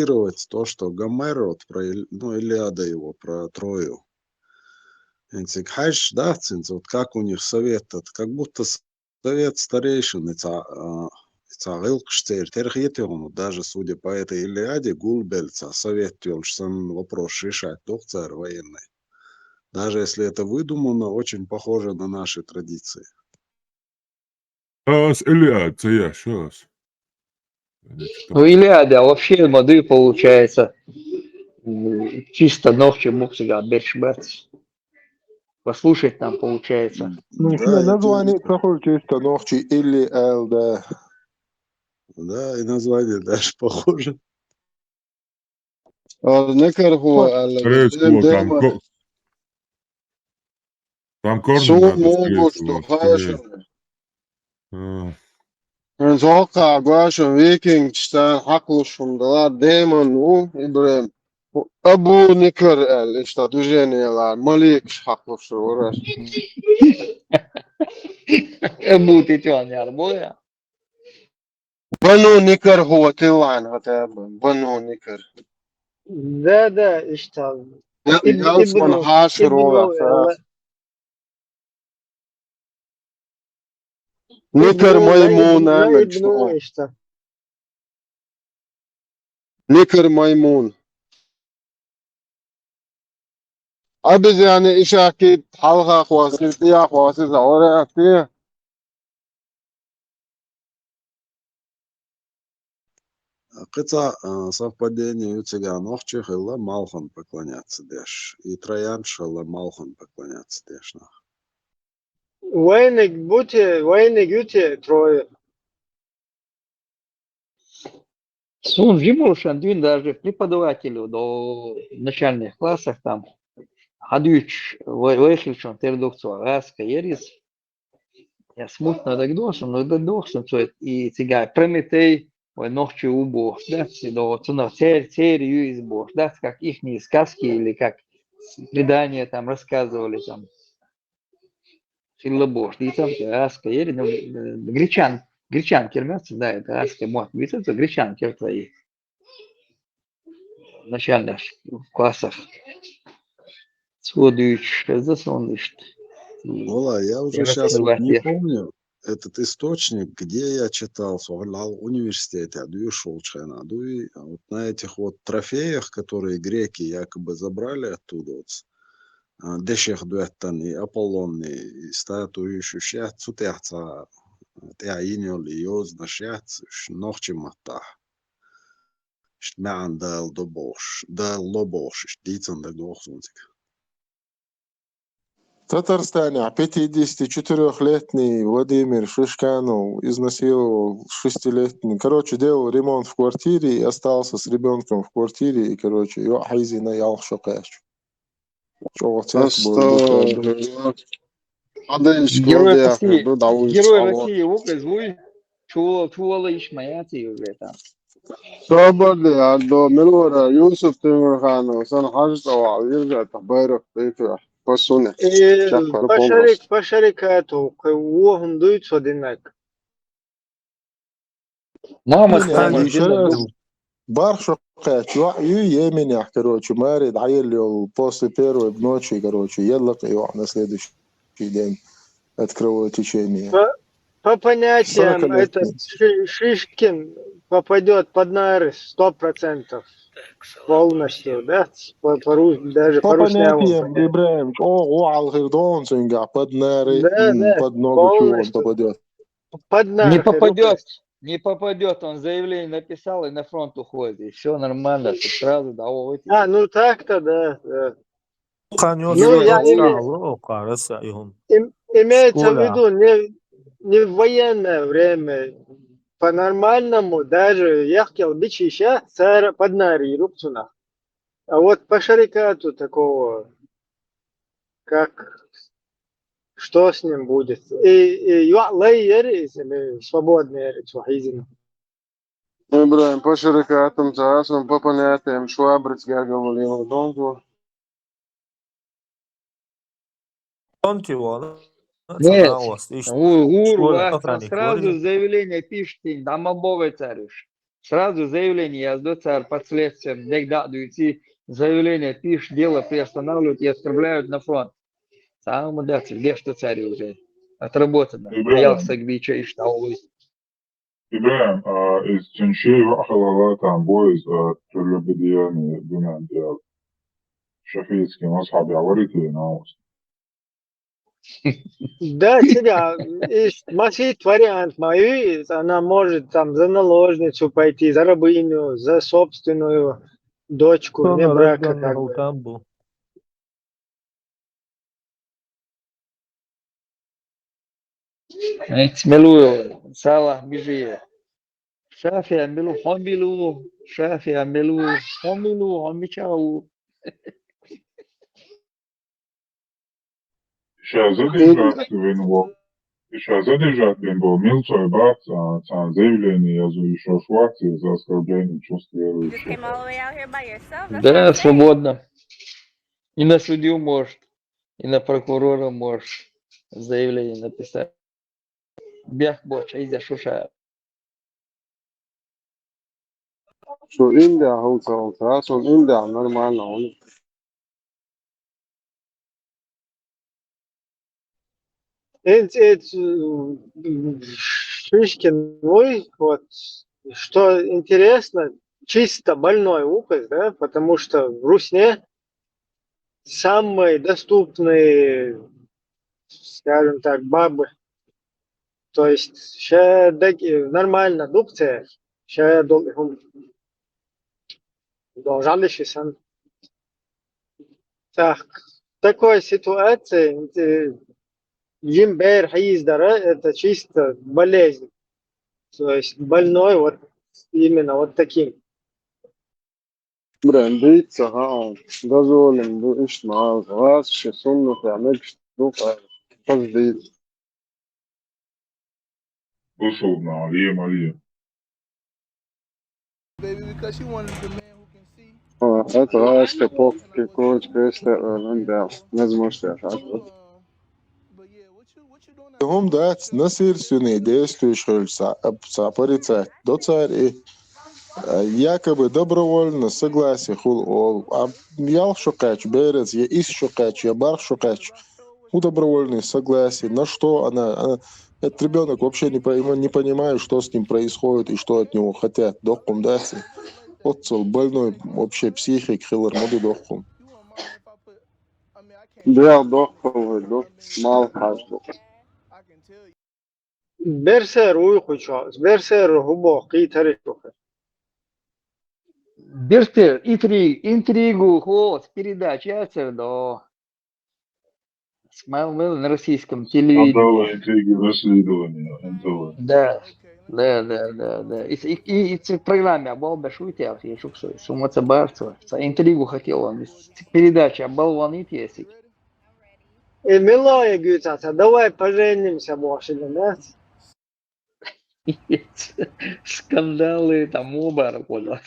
цитировать то, что Гомерот про Ил- ну, Илиада его, про Трою. ХӀинца хьажа дац, хӀинца вот как у них совет, это как будто с- совет старейшин, и ца, а, и ца гӀилкхаш церан терхетий хьуна, даже судя по этой Илиаде, гулбелла ца совет йолуш санна вопрос решать доху цара военный. Даже если это выдумано, очень похоже на наши традиции. Ас Илиад ца еш, ас. Ну, Илиада вообще моды получается. М, Чисто ногти муксига берш бац. Послушать там получается. Ну, Да, что, я название тоже похоже чисто ногти или Л Д. Да, и название даже похоже. Ар некар хӀу аьлла, Речко, там, ко- там корни Су надо могу, скорее что всего, хорошо. скорее. А, Зокка гуашен викинг читан хьакълуш хӀума дала демон ву, Ибрем. Абу Никар аьлла, иштта движение ла, маликаш хьакълуш вара. Абу Титон яр бу я. Бану Никар хӀу тиллан хӀата, Бану Никар. Да, да, иштта. Я, Иб- ялсман Ибну- хьашир Ибну вара, Элла. Никар Ибну Элла, Маймун Ибну- аьлла, Ибну что? иштта. Никар Маймун. Обезьяны ишаки хьалха хвасил, тия хвасил, заора ахти. Кхин цхьа, а, совпадение ю цигахь, нохчий хилла малхан поклоняться деш, и троянцаш хилла малхан поклоняться деш нах. Вайниг бу те, вайниг ю те Троя. Суна жимуршан дуьйна даже преподавателю до начальных классах там хьадуьйцуш вай-, вайхилчун тера ду цо гӀаска ерриг. Я смутно догдохсун, но догдохсун цо и цигахь Прометей, вай нохчий ву бохуш дац, и до цунах цер-, церан ю иза бохуш дац, как ихние сказки или как предание там рассказывали там. Хилла бохуш, дийцам, цо гӀаска ерриг, ну, э, гречан, гречан кира меца, да, это гӀаска мотт, дийцам, цо гречан кира твои. Начальных классах. Цо дуьйцуш, хеза сон иштта. Вала, я уже Я сейчас вот не расскажу. Помню этот источник, где я читал, со хӀара университете дуьйш волчу хенахь дуй, а вот на этих вот трофеях, которые греки якобы забрали оттуда, вот, а, дешех доьттан и Аполлонный, и статуи, уьш яц, цу тӀехь цхьа тӀехь йина йолу и йозанаш яц, уьш нохчийн маттахь. Иштта маьӀна Дала до бохуш, Дала ло бохуш, иштта дийцан дагадогӀу суна цига. Татарстанехь пятидесятичетырёхлетний Владимир Шишканов изнасиловал шестилетний. Короче, делал ремонт в квартире и остался с ребёнком в квартире. И, короче, йоӀ хьийзина, ялх шо кхаьчча. ЧӀогӀа цецбо. Астагфируллах. Хьадайшка Герой ладе России, ахир ду, дӀавуьйцу Герой хьало. России ву иза вуй? Чула, чула йиш ма яций уже там. Собар де, ардо, милора, Юсуф Тимурханов, сан хьажа цӀа вахьа, виржа тах байракх тӀе туьхьа. Пасуне. Э, Чаккхара по полос. шарик-, по шарикату, кхе вохам дуй цо динарг. Мама Мама, сказала, ещё динарг раз. ду. БархӀ шо кхаьчча йоӀ ю Йеменехь, короче, маре дӀаелла йолу после первой ночи, короче, елла кхин йоӀ на следующий день от кровотечения. По, по понятиям, Сорокалетний. этот Ши- Шишкин попадет под нары сто процентов. Полностью, да? По, по ру-, даже По по русняву он понятиям, попадет. Ибраим, чӀогӀа ву хьалхир дон цуьнгахь, под нары, Да, м, да, под ногу чу он полностью. попадёт. Под нары Не попадет, рухнет. Не попадет, он заявление написал и на фронт уходит. И все нормально, ты сразу да, о, эти- А, ну так-то, да, да. Хан Ну, йоцу я йоцу имею- ала, о, караса, юхум. Им- имеется в Школа. виду не, не в военное время, по-нормальному, даже яхкел бичиша, цара под нары рухнет. А вот по шарикату такого, как, что с ним будет? И, и йоӀ лай яри, или свободный яри, цо хьийзина? Ибраим, по шарикатам цхьа, сан по понятиям швабрица гергарло лело донго. Тонки вон. Нет. Цхьана васт, ишт. У- ур Школа вац, охранник сразу варри. Заявление пишет, и там обовый цариш. Сразу заявление яздо цар под следствием, дег дӀа а дуьйций, заявление пишут, дело приостанавливают и отправляют на фронт. Цхьа а хӀума дац, деш ду цаьрга уже. Отработано. Ибрагим. Ялх саг бийча иштта а вуйс. ИбрагӀим, а, из цуьнан шен йоӀ хиларал там бо иза, а, тюрьма бедеяни дуьнен тӀера. Шафиитский мазхьабехь варий те, Наус? Да, цигахь, иштта масийтта вариант ма ю иза, она может там за наложницу пойти, за рабыню, за собственную дочку, вне брака, как бы. Там бу. Эц мила ву, Салахь Бижи? Шафиа мила ву, хьо мила ву? Шафиа мила ву, хьо мила ву, хьо мичахь ву? Ша задержать вина ву. Ша задержать вина ву. Милцой бац, а, цхьа заявление язъю, и шош вац иза оскорбление чувств верующих. Да, свободно. И на судью может, и на прокурора можешь заявление написать. Бехк боцуш, иза шу ша. Шу индехь хӀума ца хилча, сон индехь нормально хӀума. Эц, эц, м, Шишкин вуй, вот, что интересно, чисто больной указ, да, потому что в русне самые доступные, скажем так, бабы. То есть, ша даг, э, нормально дукха церан, ша долу хӀума. Дожалли ши сан. Так, такой ситуации, э, жим бер хьийзадара, это чисто болезнь. То есть больной вот именно вот таким. Брен, дийца, ха, дозолин ду иштта ма алза, вас ши суннатехь мегаш ду, хаза дийца. Бусулба наха ле ма ле. О, это раз ты попки кончка, если, э, ну да, возможно, а вот. ХӀума дац, насильственный действуешь хилча, цхьа, цхьа порицать до цара и, а, якобы добровольно согласие хуьлу олу. А ялх шу кхаьчча, бераца, я исс шу кхаьчча, я барх шу кхаьчча, хӀун добровольное согласие? На что она, она, этот ребёнок вообще не пойму-, не понимает, что с ним происходит и что от него хотят. Доккхум дац и. Оццул больной вообще психик хилар ма ду доккхум. Дел доккхум ду, мал хьажа ду. Берсер вуй кху чохь, берсер хӀун боху кхийтарий шу хир? Берсер, интри-, интригу хӀоца передача яцара до. Смотрел на российском телевидении. Скандалы, интриги, расследования, Н Т В. Да, да, да, да, да. И, и, и, и цу программе болбеш вуй те, я шуьга со, со ма ца барцо. Цхьа интригу хотел он. Из передача болванит если. Э, милая гуьца, ца, давай поженимся, боху шуьга, да? Скандалы, там, мубарак, вот.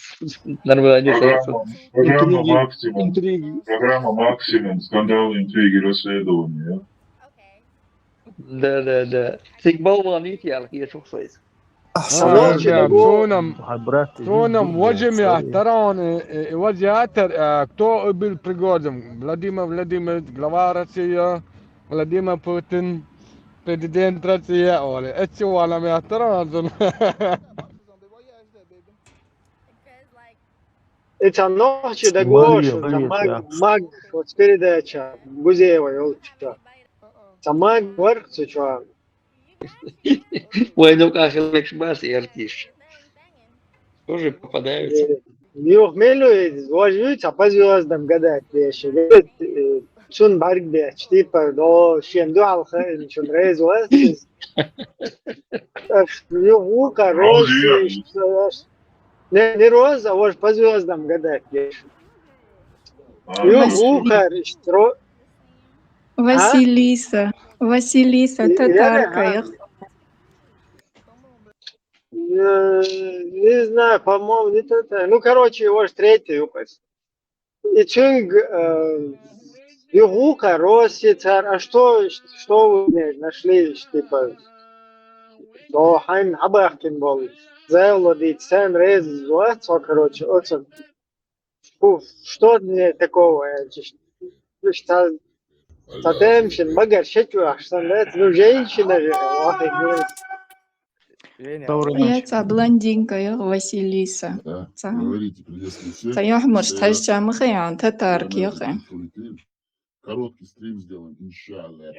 Нормально. Программа, программа интриги, максимум. Интриги. Программа максимум. Скандалы, интриги, расследования. Да, да, да. Цигахь болванит ялх, я шуьга со. А, Ахьсана, ребят, дагу. Тунам, хьан брат, тунам, важа меттара он, э, э, вазиатар, э, кто убил Пригожин? Владимир Владимирович, глава России, Владимир Путин, президент России, олий. Эцци вала меттара он зун. И цхьа нохчи дагу, вале, шуна, вале, маг, да. Маг, вот передача, Гузеева йолчу. Цхьа маг вара цу чохь. Вайн юкъахь хилларш бац эртиш. Тоже попадаются. Э, юха мила ю иза, важа ю цхьа по звёздам гадать деш. Э, цунна бӀаьрг бетташ, типа, до, шен дуьхьал хаьа, цунна реза вац иза. Аш юха вукхара роза, не, не роза, а важа по звёздам гадать деш. Юха вукхара иштта ро-, А? Василиса. Василиса, я-, татарка, я-, я-, не знаю, по-моему, не татар. Ну, короче, его ж третий выпуск. И цуьнга, э, юха вукхара роза цара, а что, что вы в ней нашли, типа, то хьайн хьабаьхкина болу? Зайло дийца, сен реза зуа, цо, короче, оцо. Фу, что мне такого, я чё, ца, ца темшин, магар шечу ах, сан лет, ну, женщина же, ох, и блин. Женя, Доброй Я ночи. ца блондинка, я Василиса. Да, Ца. говорите, приветствую всех. Ца я хмурс, Э, хаш чамы хаян, татарки Наверное, яхи. будет улетим. Короткий стрим сделаем, иншаллах.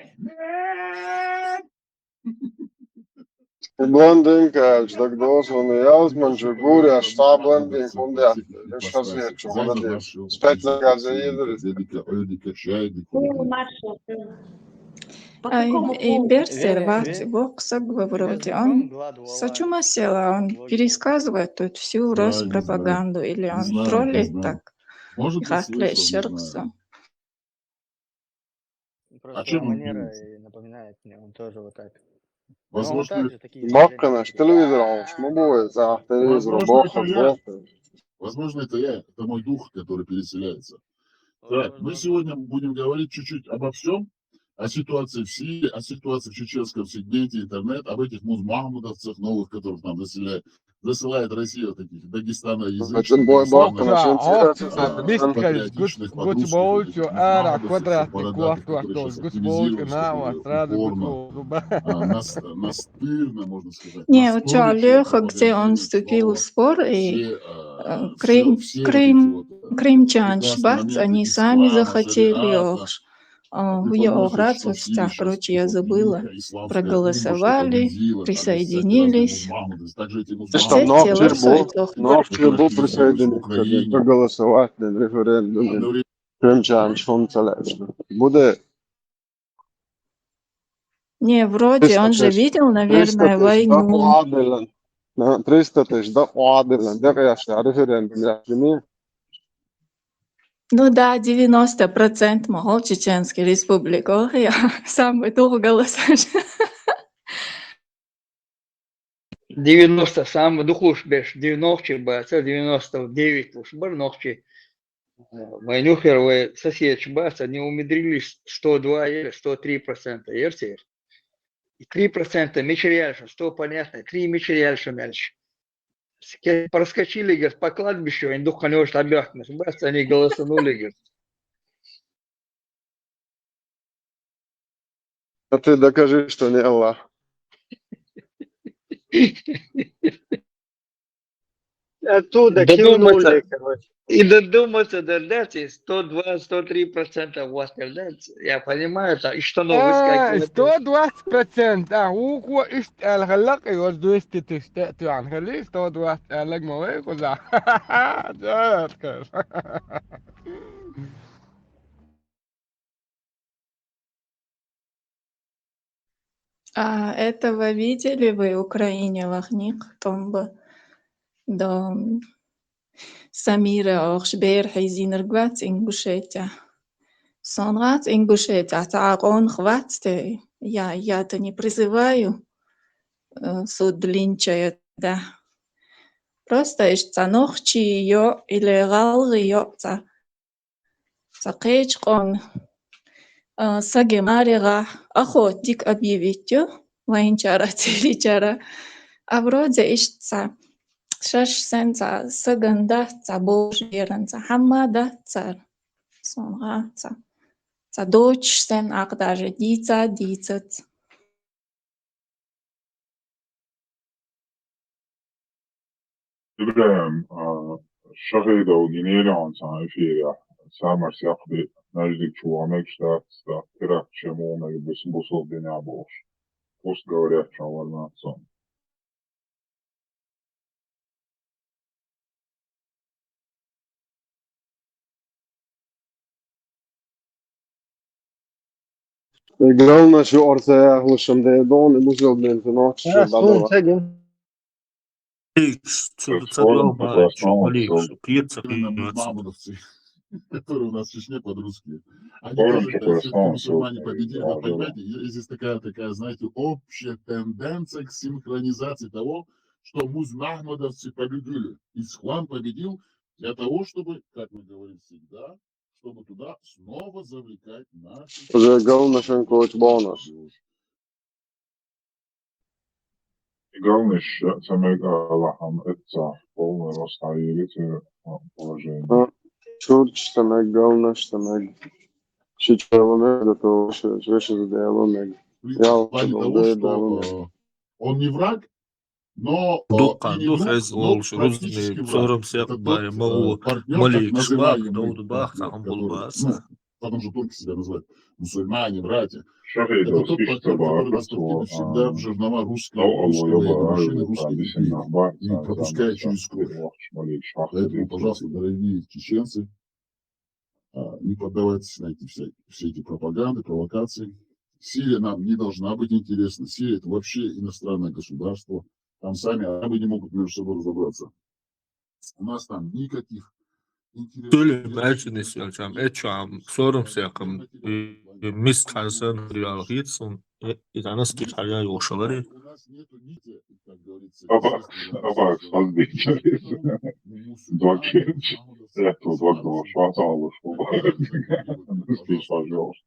Блондинка, так должен, я возьму, же говорю, а что блондинка, он да, я сейчас я чё, молодец. Спать на газе едет. по Ай, какому и поводу? Берсер Женя, вахт, Ве- бокса говорит, Вездоком он Гладвала сочувствовал, он блогер. пересказывает тут всю Знаю, Рос не знаю. пропаганду или Не он знаю, не троллит знаю. так. Может, и Хакля слышал, не знаю. Шеркса. Просто чем он манера пьет? И напоминает мне, он тоже вот так. Возможно, также такие Боккана, телевизор алыш, ма бу, за телевизор, Возможно, бокка, это я. Бокка. Возможно, это я, это мой дух, который переселяется. Так, мы сегодня будем говорить чуть-чуть обо всем, о ситуации в Сирии, о ситуации в чеченском сегменте интернет, об этих муз-махмудовцах новых, которых нам заселяют, засылает Россия, вот этих Дагестана язычников, Бой Дагестана Боккана, Ца, сен о, теряться, ца, бискалис, гуч, патриотичных гуч подрусских болчу, этих ара, муз-махмудовцев, квадратный, бородатых, квах, которые квах, сейчас гуч болчу, активизируются на, ва, и сразу, упорно, гуч, гуч, а, нас-, настырно, можно сказать, Не, вот чё, спорят по Лёха, поводу где он Евгения вступил в Слова. спор, и Все, а, э, все, Крым, все вот эти Крым, вот, э, Крымчан прекрасные Шбац, моменты они сами ислама, захотели, шариата, ох, а, а, я преподносятся Оград, в Сирии Состав, сейчас короче, я вот забыла, великая исламская клумба, что проголосовали, победила, там, десять раз присоединились. муз-махмудовцев. Также эти Ты что, Все ног те чебу, лошадь, ох, ног чебу патриотичных присоединиться, Украине. проголосовать на референдуме. Одновременно Крымчан, шум целяется. Буде Не, вроде он же триста тысяч, видел, триста наверное, тысяч, да, войну. Уадилан. На, триста тысяч, да, Уадилан. Да, я сейчас референдум, я не. Ну да, девяносто процент могол Чеченской Республики. Ох, я самый дух голоса. Девяносто, самый дух луш беш, девяносто ба, ца девяносто девять луш бар, нохчи. Э, войну первые соседи ба, ца не умудрились сто два или сто три процента, ерсер. И три процента мичеряльша, что понятно, три мичеряльша мяльш. Ке-, проскочили, говорит, по кладбищу, они дух конёш объяхнут. Бац, они голосанули, говорит. А ты докажи, что не Аллах. Оттуда Додуматься. Кивнули, короче. И додуматься, да, дать, и сто два, сто три процента у вас, да, я понимаю, там, и что новость А, какие-то. сто двадцать процент, а, у кого ишт алхалак, и вот двести тысяч, ты, ты анхали, сто двадцать алхалак, мой куда. Да, отказ. А этого видели вы Украине вахник томба? Да. Самира охш бер хизинер гвац Ингушетия. Сон гвац Ингушетия, та акъон хвац те, я, я-то не призываю, э, суд линча, да. Просто иш ца нохчи йо или галги йо ца. Ца кечкъон, а, саги марига охотник объявить ю, вайнчара, циличара. А вроде иш ца шаш сен ца саган да ца бож веран ца хамма да ца сонга ца. Ца доч сен ак даже дица, дицат. Ибрагьим, а, шагьидов генералын сан эфиря. Самар сяхби наждик чуанек штат, штат, теракт чемона, и бус-, бусул деня болш. Пусть говорят, что варнатсон. Главное, что орца я лишим да дон, и бузел бен, но А, сун сегин. Икс, цу-, Просто цу-, он ба-, просто он чули, всё. Шу, кирца, Именно кирца. Мамонтовцы, которые у нас в Чечне подростки. Они Тоже тоже считают, что просто он мусульмане всё. Победили. Вот понимаете, е-, есть такая, такая, знаете, общая тенденция к синхронизации того, что муз-махмудовцы победили. Ислам победил для того, чтобы, как мы говорим всегда, чтобы туда снова завлекать наших Уже главное, что он коуч бонус. Главное, ш-, самое главное, это полный рост положения. Шурч, самое главное, самое. Ши чего мы, это то, что, что, что делаем. Я вот в плане того, что, э, он не враг, но, э, Дуккан и не ду друг, хез но олуш практически рузни враг. Сорам сяк Это тот, бай, э, мау партнёр, так малик шмак, называемый, да, да, бах, да, там который, булбаса. Ну, потом же турки себя называют мусульмане, братья. Это тот партнёр, который наступил всегда в жернова русского, русского, русской машины, русской любви, и не пропуская через кровь. Поэтому, пожалуйста, дорогие чеченцы, а, не поддавайтесь на эти все, все эти пропаганды, провокации. Сирия нам не должна быть интересна. Сирия — это вообще иностранное государство. Там сами арабы не могут между собой разобраться. У нас там никаких интересных... Тюлю, дел, мячи не съел, там, э, чё, ам, сорум всяком, и, и миск хасан, реал хитсун, э, и танас кит хая йошалари. Абакъ, абакъ, хазбича. Два кенч. Э, то два, два, шваталыш. Спи, пожалуйста.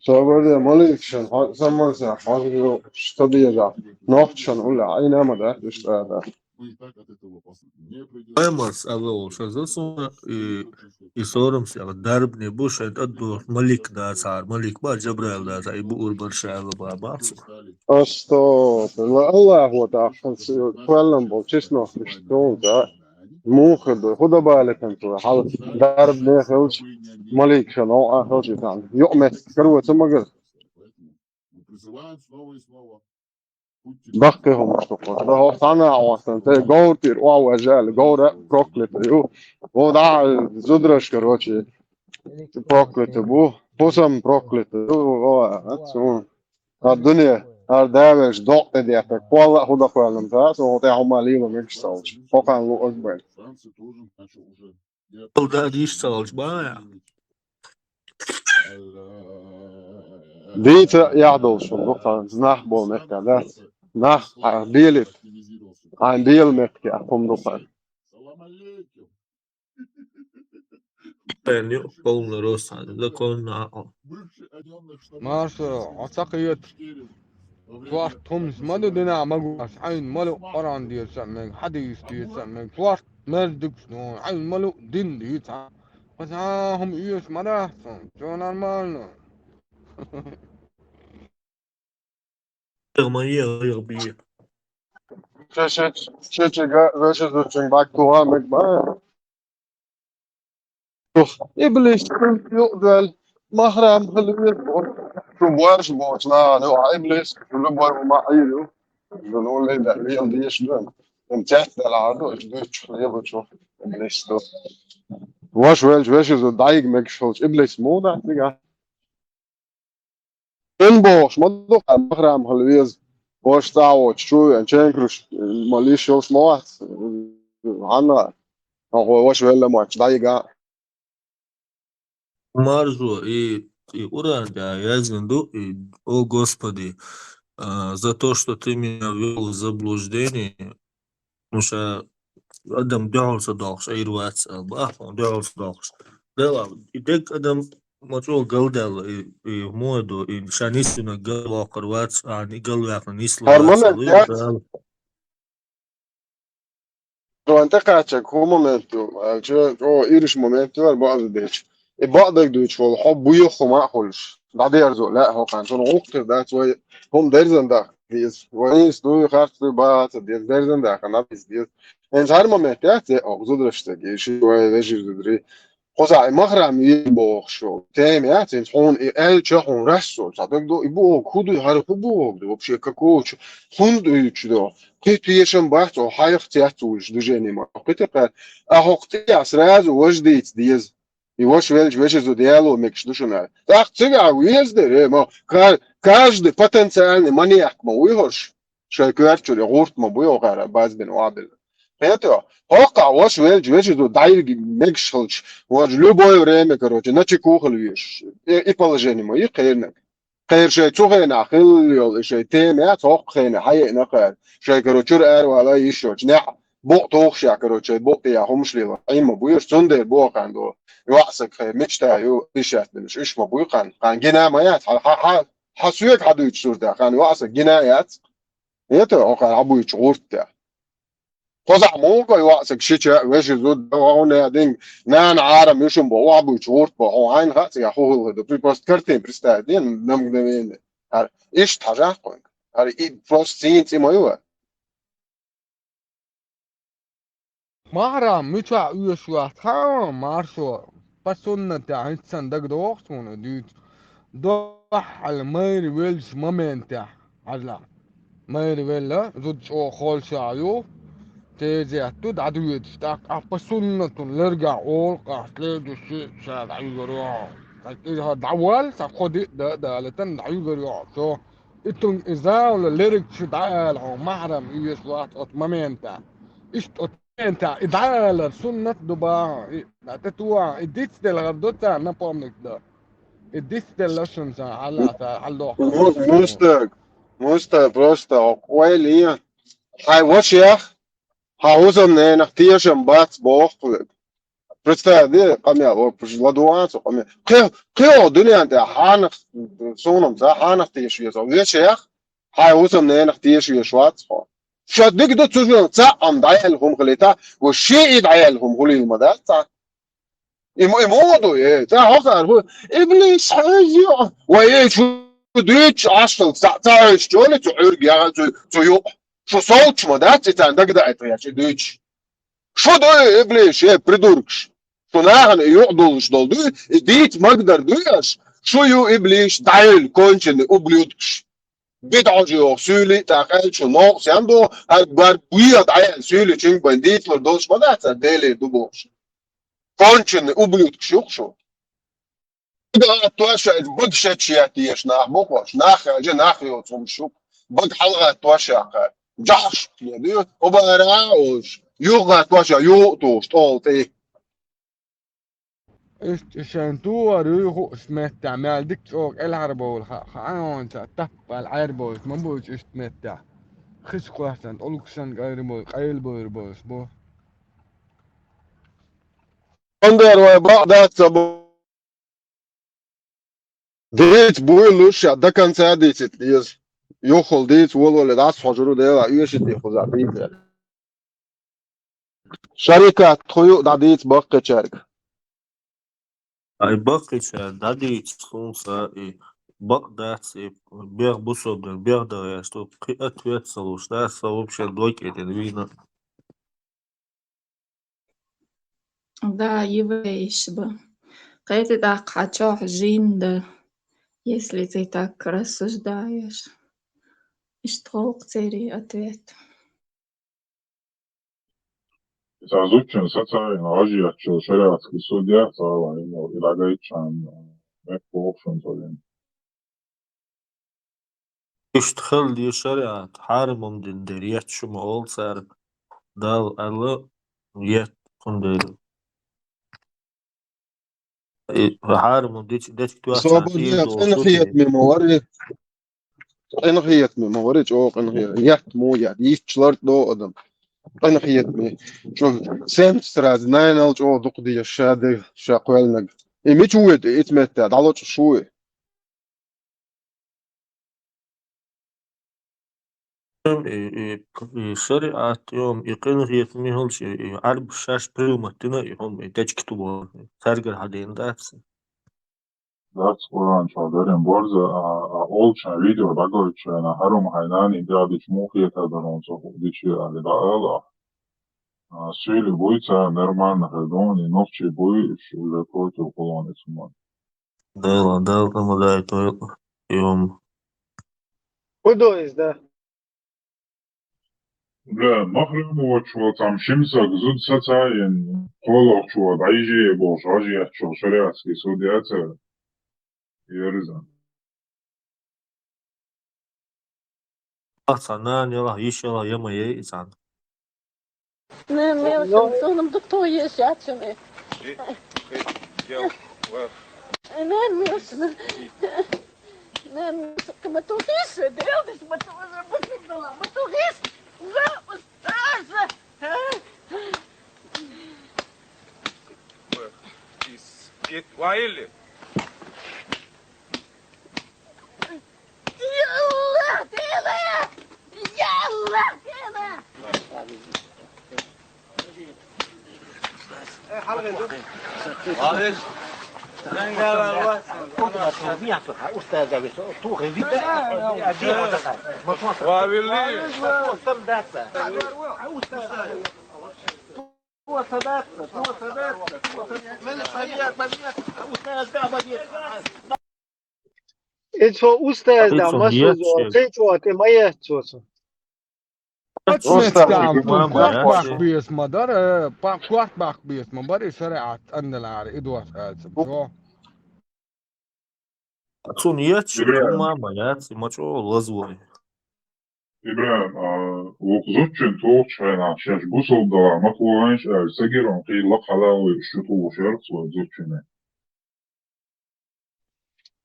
Собере малик шен, ха-, саман са, ха-, что деза? Нохчан ула, айна ма да, что да. Эмас, алло, шаза суна, и, и сорум сяк, дарб не бу, шен адду малик да цар, малик ба, Джабраил да цар, и бу урбар шала ба, бац. Астагфирулла, Аллах ва та'ала, кваллам бол, честно, что да. Муха да, худа бале тан ту, хал, дарб не хилч, малик шен, о, а, хилч тан. Ё, мет, карва, цамагар. Бахке хом, что да, хо, сана, о, сан, те, говтир, о, а, жал, говра, проклятый, ю. О, да, зудраш, короче, проклятый бу, пусам проклятый, ю, о, а, цу. А дуне, а давеш, док, те, дета, квала, худа, квалам, да, со, те, хома, лила, мекш, салч. Хокан, лу, озбен. Алда диш салч, бая. Дийца яхдолчун дукха, знах бол мекка, да? Нах, а, белит. А, бел мекка, а, кум дукха. Пеню, полный рост, законно. Маршо, а так и это. Кварт хумс маду дина магуас, айн малу Къуран дийца мег, хадис дийца мег, кварт мердикс, ну, айн малу дин дийца. Хаза хум иес мадахсан, всё нормально. Мои, мои. Че, че, че, че, га, веше зучин бак туа мег ба. Тух, иблис, юдвел, махрам, халвет, бо. Шу бош, бош, на, ну, а иблис, шу любой ма айру. Шу ну ле да, ле да еш да. Эн чат да ла ду, ду чу, ле бо чу. Иблис ду. Вош вел, веш зу дайг мек шолч, иблис му да, тига. Эн бош, ма ду, махрам, халвет. Вош та воч, чу, эн чен круш, ма лиш шолч ма вац. Анна. Охо, вош вел ла мач, дайга. Маржу и, и Уран, да, я знаю, и, о Господи, а, за то, что ты меня ввёл в заблуждение, потому что адам дёрся дохш, а ирвац, а, бах, он дёрся дохш. Да ладно, и так адам мачо галдал, и, и моду, и шанисуна галвакарвац, а не галвакна нисло. Гормонал, да? Ронта кача ку моменту, а, чё, о, ириш моменту, а, база деч. И бадаг дуч вол, хо буё хо ма холш. Да дерзо, ла, хо кан, сон охтер, да, свой, хом дерзан да, из, ванис, ну, харц, ну, баца, дез, дерзан да, хана, пиздец. Эн сар момент, я, те, о, зудрашта, геши, вай, вежир, зудри. Хоза, и махрам, и бохшо. Тем, я, тем, хон, и эл, чё, хон, рассо, садак до, и бо, худу, хар, ху бо, вообще, какого, чё, хун, и чё, да. Кыт ешем бахт, о, хайх, тя, тулш, движение, ма, кыт, а, хок, ты, я, сразу, вождить, дез. И вош велч, веш из диалог мекш душуна. Так, цыга, уезды, ре, ма, ка-, каждый потенциальный маньяк, ма, уйхош. Шай кварчури, гурт, ма, буй, о, кара, базбин, уабил. Это, хока, вош велч, веш из дайги мекш хылч. Вош любое время, короче, на чеку хыл веш. И, и положение, ма, и кайрнак. Кайр шай цу хайна, хыл йол, и шай тем, я, цок хайна, хай на кайр. Шай, короче, чур эр вала ишо, чня. Бо тох ша, короче, бо я, хумш лила. Има буйш, цундер бо кан до. Юасак хай, мечта, ю, ишат, бин, иш ма буй кан. Кан гина ма я, ха, ха, ха, ха, суек ха дуч сурда, кан юасак гина я. Нет, хьо кхара Ӏабуьйчу гӀурт тӀехь. Кхузахь муха йоӀсаг шича, веши зуда, вагӀуна динг, нана Ӏарам ю шун бо, Ӏабуьйчу гӀурт бо, хьо хьайна хаьа цигахь хӀу хӀуллха ду. Ты просто картин представь, дин, на мгновение. ХӀара, иштта хьажахь кхуьнга. ХӀара, и просто цӀийна цӀи ма ю. Маьхьарам мичахь оьшуш вац, хьан маршо, по суннатехь хӀинца санна дагадогӀу суна дуьйцу. Дуьххьал майра веллачу моментехь, хьажал, майра велла, зуда чӀогӀа холлашехь ю, тезет ду, дӀадоьдуш, тӀаккха ахь по суннату лергахь олу, ахь следующий ша дӀаюьгур ю хьо. Ткъа иза хьо дӀаволла, сан кхо-диъ дан а далийтина, дӀаюьгур ю хьо, всё. И тунг и зала лергчу дӀаала хьо, маьхьарам оьшуш вац оцу моментехь. Иштта оцу моментехь и дӀаалар суннат ду бахьа, и, да, тӀе тухахь, и дицделла хӀара ду царна, напомнить дан. И дицделла шуна сан хьалласа, хьалдохку. Мус-, мустаг, мустаг, просто хьо ойла е. Хьайн вашех, хьан хӀусамненах тешам бац боху хьоьга. Представь, де, къамел, о, пуш, ладугӀан со къамел. Кхе-, кхин оха дуьнен тӀехь хьанах, суна-м ца хьанах теша веза. Вешех, хьайн хӀусамненах теша везаш вац хьо. Ша дика ду цу жуьгтана цхьаъ-м дӀаяьлла хӀума хилийта, ва шен и дӀаяьлла хӀума хуьлийла ма дац цхьа. И мо-, и муха ду, э, цхьа хьо хаар хӀу, иблис, хьайза, ва э, шу дуьйцуш Ӏаш хилла, цхьа, цхьа хьоьжуш чоли цу Ӏуьрга яха, цу, цу юкъа. Шу совцуш ма дац и царна дагадоуьйтуш, и дуьйцуш. Шу ду, иблис, э, придуркаш. Шу нахана и юкъа дуллуш долу дуй, и дийца магдар дуй аша, шу ю иблис, дӀайолу, конченый ублюдкаш. Битахьожа йоху суьйлий, тӀаккха аьлла шу новкъа сен до, хӀара бар буьйха дӀаяьлла суьйлий, чинга бан дийцалур долуш ма дац, Деле ду бохуш. Конченый ублюдкаш ю-кх шу. Бага гӀаттош а, бага шаьш етташ нах бу-кх уьш, нах хаьлча, нах йоцу хӀумаш ю-кх. Бага хьалагӀаттош а кхара. Жахьаш хӀун ду, обара а олуш, юха гӀаттош а, юха а тухуш, тӀолу тӀе. Иштта шайн тухар юй хууш меттехь, мел дика чӀогӀа кӀелхьарбовла хаа, хаа хьуна ца таппал Ӏербовлуш ма буьйцу иштта меттехь. Хиш кхоьссина, тӀулгашан къайра бой-, къайла бойр болуш бу. Андер вай бакъ дац ца бу. Дийца буй луш, ша до конца дийцит иза. Юххул дийца волавале дӀасхьожур ву Дела, оьший те кхузахь дийца. Шарикат, тхо ю дӀадийца баккхичаьрга. Ай, баккхичаьрга дӀадийца тхуна сан и бакъ дац, и бех бусалба дин, бех дан гӀерташ ду, кхин ответ ца луш, да, сан вообще доккхий дина вийна. Да, еврейш бу. Кхета тӀаккха хьан чохь жин ду, если ты так рассуждаешь. Иштта гӀуллакх церий ответ. Иза зудчун сацарина гӀажиятчул шариатский судья цӀа ван, и дӀагайтчан, мекх бохушун цӀа вен. Иштта хила деза шариат, хьарамам дина дерг етта шу ма олу цара, Дала аьлла, етта хӀунда дерг. И хьарамам дечиг тоьхна цхьа Собар тӀера я, долуш ду те. Къинхетаме ма варри. Къинхетаме ма варри, чӀогӀа къинхе-, етта мо я, йитташ лар до адам. Къинхетаме. Чу сенца сразу, найнал чӀогӀа дукха деза ша де, ша кхоьллинарг. И мича вуй, и ца метта, дӀалочкъуш вуй. И, и, и шариат, и, и къинхетаме хилча, и, и Ӏарбаш шаьш придумать дина и хӀума, и дечиг ту боху. Цаьргара хьан дийна дац? Дац Къуръан чохь дарин борза, а, а олучун видео дӀагойтучу хенахь хӀара хӀума хьайн нана и дӀадича муха хетар дара хьуна цо хӀума дичи аьлла дӀаала ахь. А, суьйлий буй цара нормально хир ду, и нохчий буй, уьш уже против кху лонан цу хӀуманна. Дала, Дала тӀе ма дайтойла и хӀума. ХӀун ду иза, да? Бля, махрам воцуш волу цхьамма шимсаг зуда сацайина, кхоалгӀачо дӀайижий бохуш, гӀажиятчул шариатский суд яцара. Ерзан. Ахьа цхьа нана ялахь, йиш ялахь, я ма яй и цхьаьна. Нана, мелким, суна-м дукха тхо еш яц шуна. Нана, мелким. Нана, мелким, ма тухийша, делдаш, ма тухийша, ма тухийша. Из, из, ваили. Йалла, дела! Я И цо устаз да, ма со зур кхечо, тӀе ма еццо цо. Устаз, корт бахка беза ма дара, э, па-, корт бахка беза ма бара, и шариӀат аннелара, и дош аьлча. Цо. Цунна еццо, Ибрагим. Цунна ма яц, и ма чӀо лазой. Ибрагим, а, вокху зудчун тухучу хенахь шаьш бусалба дала ма туханаш аьлча, ца гира хьуна кхин лакха хьалаллой, уьш чу тухуш яра цо зудчуьнан.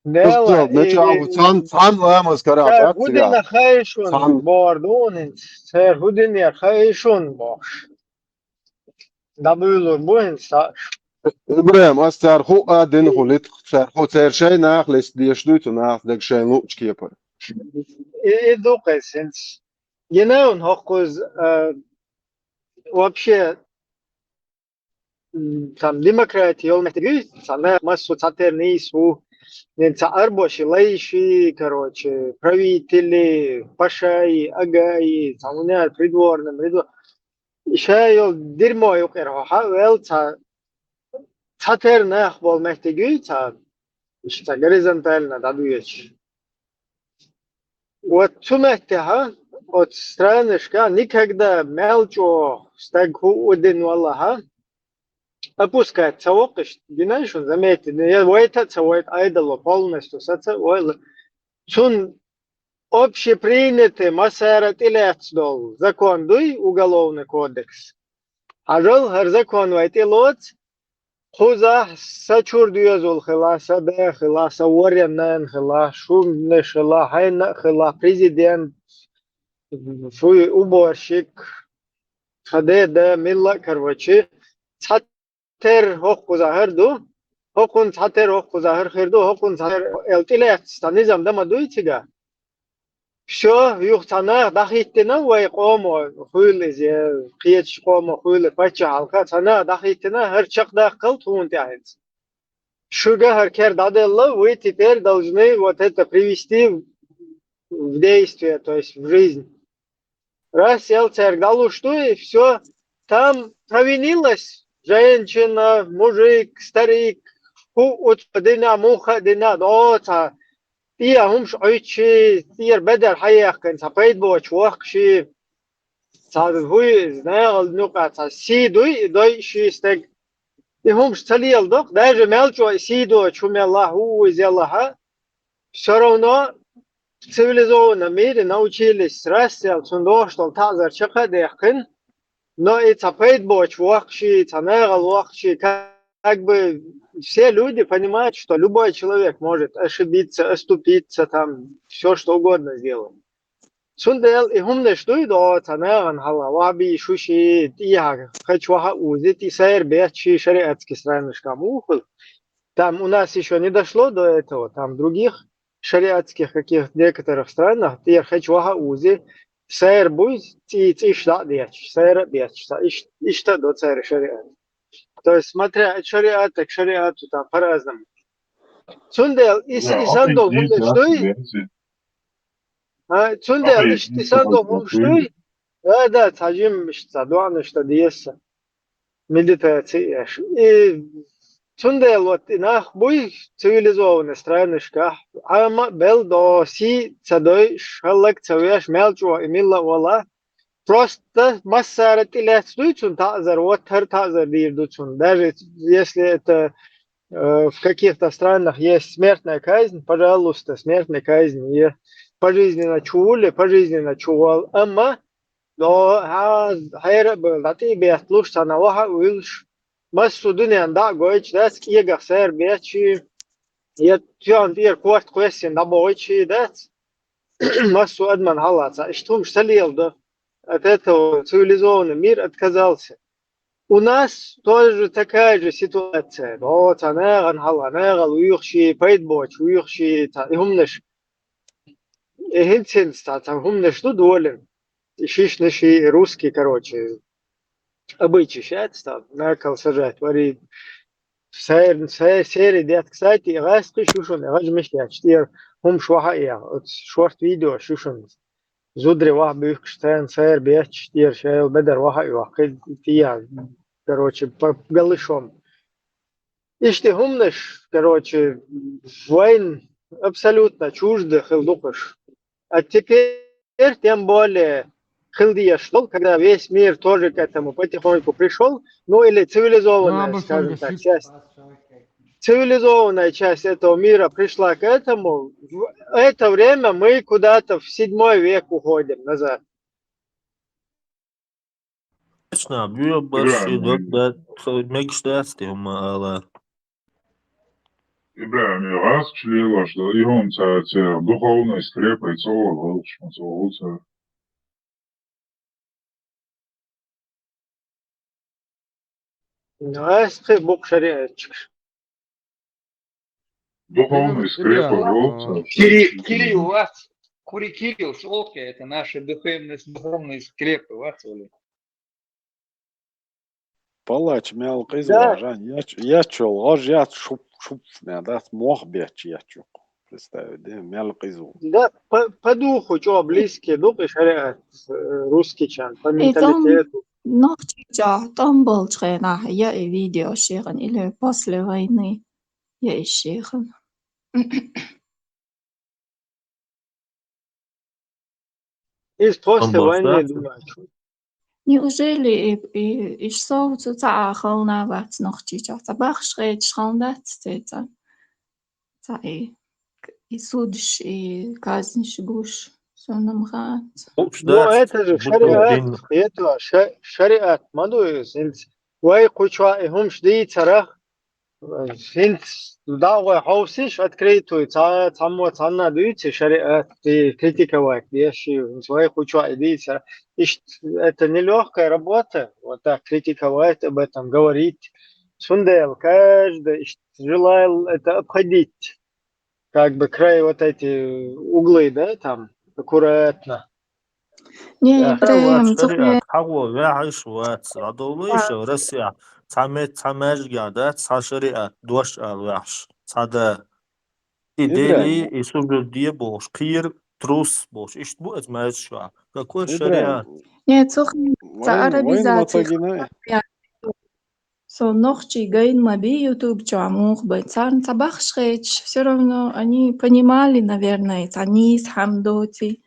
Дела, Устаз, и, начало, и, цхьана, цхьана ламаз карахь цара дац хӀун цигахь? Дина хай шуна, цхьана. Бор ду хӀинца, цара хӀун дина хай шуна бохуш. ДӀабуьйлур бу хӀинца цхьаъ. Ибрагим, ас цара хӀуъа а дина хӀу литху, цара хӀу цара шайн нах леста дезаш дуй цу нахах дага шайн луучу кепара. И, и ду кхайса хӀинца. Гина хӀуна хӀокхуза, а, вообще, м, там, демократи йолу меттиг юй, цхьа нах массо цхьатерра нийса ву, нин цхьа арбоши, лайши, короче, правители, пашаи, агаи, цхьа хӀун яра, придворный, придво-, ша йолу дерьмо юкъера хьо хьа а ваьлла, цхьа, цхьатерра нах болу меттиг юй, цхьа, иштта горизонтально дӀадоьдуш. Вот цу меттехь, оцу странашка никогда мел чӀогӀа стаг хӀуъа дина валахь, опускать ца воккхуш, гинай шуна, заметьте, я вайта а ца вайта, айдало полностью саца а вайла. Цунна общепринятый, массара а тӀелаьцна долу закон дуй, Уголовный кодекс. Хьажал, хӀара закон вай тӀелоцу, кхузахь сан чура доьзал хила, сан да хила, сан ворхӀ нана хила, шуманаш хила, хьайна а хила, президент, фуй, уборщик, тхан ден да, милла а карвачи, цхьатерра хӀокхузахь хӀара ду, хӀокхунна цхьатерра хӀокхузахь хӀара хир ду, хӀокхунна цхьатерра эл тӀелаьцна цхьа низам дан ма дуй цигахь. Всё, юха цхьа нах дӀахӀиттина вай къомо хуьйла иза, кхечу къомо хуьйла паччахьалкха, цхьа нах дӀахӀиттина, хӀара чекхдаккхал тхуна тӀехь хӀинца. Шуьга хӀара кер дӀаделла, вы теперь должны вот это привести в действие, то есть в жизнь. Раз ел цаьрга дӀалуш ду, и всё, там провинилась женщина, мужик, старик, хӀуъа дина, муха а дина, доцу цхьа тӀе хӀумаш Ӏуьттуш, тӀера бедар хьаехкина, цхьа пайда боцуш воккхуш, цхьа хӀуй, иза нахала нукъа цхьа сий дуй, и дойуш стаг. И хӀумаш ца леладо-кх, даже мел чӀогӀа и сий доцуш хӀу мел лахь, хӀу иза елахь а, всё равно в цивилизованном мире научились раз цхьаьна цунна догӀуш долу таӀзар чекх а даьккхина, но и цхьа пайда боцуш воккхуш, цхьа нахала воккхуш, как бы все люди понимают, что любой человек может ошибиться, оступиться, там, всё что угодно сделать. Цундела и хӀуманаш дуй, до, цхьа нахана хьала, вахьабий шуши, тӀехьа, хачу ваха а узи, тӀе сайра бетташ шариатский странашка муха хуьлу. Там у нас ещё не дошло до этого, там в других шариатских каких-то некоторых странах тӀера хачу ваха а узи, сайра буй, цӀий цӀиш дӀа а детташ, сайра а бетташ, цхьа иш-, иштта а до церан шариат. То есть, смотря от шариата к шариату, там по-разному. Цундела и с-, и санна долу хӀуманаш дуй, а, цундела иштта и санна долу хӀуманаш дуй, да, да, цхьа жиммаш, цхьа доӀанаш дан деза, медитаци еш. И цундела вот и нах буй цивилизованный странашкахь, Ӏама а бел до, сий ца дойуш, хӀаллак ца веш, мел чӀогӀа и милла а вала. Просто массара а тӀелаьцна дуй цунна таӀзар, вот хӀара таӀзар дийр ду цунна. Даже если это, э, в каких-то странах есть смертная казнь, пожалуйста, смертная казнь, е пожизненно чу вуьлле, пожизненно чу вал. Амма, но, хьа-, хьера а бевлла, дӀа тӀе а бетталуш, цхьана ваха а вуьллуш, массо а дуьненна дӀа а гойтуш дац, кӀегах сайра бетташ, я тоьхна тӀера корта кхоьссина дӀабохуьйтуш дац. Массо а адаман хьалаца, иштта хӀумаш ца леладо. От этого цивилизованный мир отказался. У нас тоже такая же ситуация. О, цхьа нахана хьала, нахала вуьйхуш, пайда боцуш вуьйхуш, цхьа и хӀуманаш. И хӀинца-хӀинца цхьа, цхьа хӀуманаш ду долийна. шишнаш и русский, короче, обычай шаьц, там, на кол сажать, вари, сер-, се-, сери дет, кстати, и гӀаьскхи шу шуна, и гӀаж миш яч, тӀера хӀумаш ваха а я, оц шорт видео шу шуна. Зудре ваха буьхкаш, царна сер бечаш, тӀера шайла бедар ваха а йохкхи, тия, короче, по голышом. Иштта хӀуманаш, короче, вайн абсолютно чуждо хила дукхаш. А теперь тем более хила дезаш долу, когда весь мир тоже к этому потихоньку пришёл, ну или цивилизованная, скажем так, часть, цивилизованная часть этого мира пришла к этому, в это время мы куда-то в седьмой век уходим назад. Точно, бьёбаш, Ибрагим, и дог да, мегаш дац, те хӀума ала. Ибрагим, я гӀаскаш лелаш да, и хӀума цара церан духовный скрепой цо вала гӀуллакхаш ма цо вала цара. Ну, ас кхин букъ шариатчикаш. Духовный скрепа волча. Кирилл, Кирилл, вац. Кури Кирилл, шолке, это наши духовные, духовные скрепы, вац, Оля. Палач мел къиза Да. Жан, яч, яч йол, гӀаж яц, шуп, шуп, мя дац, мох беча яч юкъ. Представь, де, мел къиза. Да, по, по духу чо близкий дукъ и шариат, э, русский чан, по И там менталитету. Нохчийчохь тӀом болчу хенахь я и видео шехан или после войны я и шехан. Иза после войны, думаю. Неужели и, и, и сов цу цхьа а хална вац Нохчийчохь? Цхьа бахаш хеташ хална дац те цхьа? Цхьа и, и судаш, и казниш гуш, со-м хац. Ну, это же шариат, это ша-, шариат ма ду иза, хӀинца вай кху чохь и хӀумаш дийцарах, хӀинца дӀа а гӀой хьовсийша, открытую, цхьа-, цхьаммо цхьанна дуьйцу шариат, и критиковать деш, и хӀинца вай кху чохь и дийцарах. Иштта, это нелёгкая работа, вот так критиковать, об этом говорить. Цундела каждый желал это обходить. Как бы край вот эти углы, да, там, аккуратно. Не, да. Ибрахим, вац, шариат хьагӀо ваьхьаш вац. Ладовлуй ша Россия. Цхьа мет, цхьа маьжгахь дац, цхьа шариат, дош ала ваьхьаш. Цхьа да. И Ибрахим. Дели, и сужуд де бохуш, кхийра трус бохуш. Иштта бу эца маьжгаш ваьхьа. Какой шариат? Не, цу хи-, ца арабизация. Со нохчий гайна ма бий YouTube чохь муха бай. Царна цхьа бахаш хеташ, всё равно они понимали, наверное, цхьа нийса хьама доций.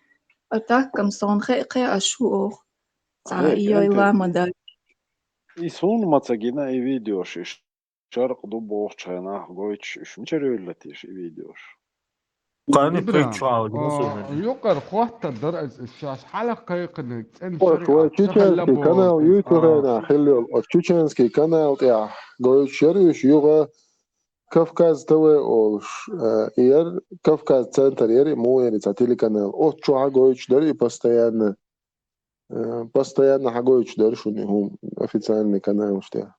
А так-м сон хе-, кхе а шу оху. Цхьа йойла ма дай. И суна ма ца гина и видеош, и шаркъ ду бохучу хенахь гойтуш, уьш мичара йойла теша и видеош? Кхана Ибрахим, пуьйчу хьалха а, юкъара хоттар дара аса, аса шаьш хьалха кхайкхинарг цӀена шариат вай чеченский канал юьйцу хенахь хилла йолу, оцу чеченский канал тӀехь гойтуш яра уьш юха Кавказ ТВ олуш, э, и яра Кавказ центр яра и муха яра и цхьа телеканал. Оцу чохь а гойтуш дара и постоянно, э, постоянно хьагойтуш дара шуна и хӀума официальный каналаш тӀехь.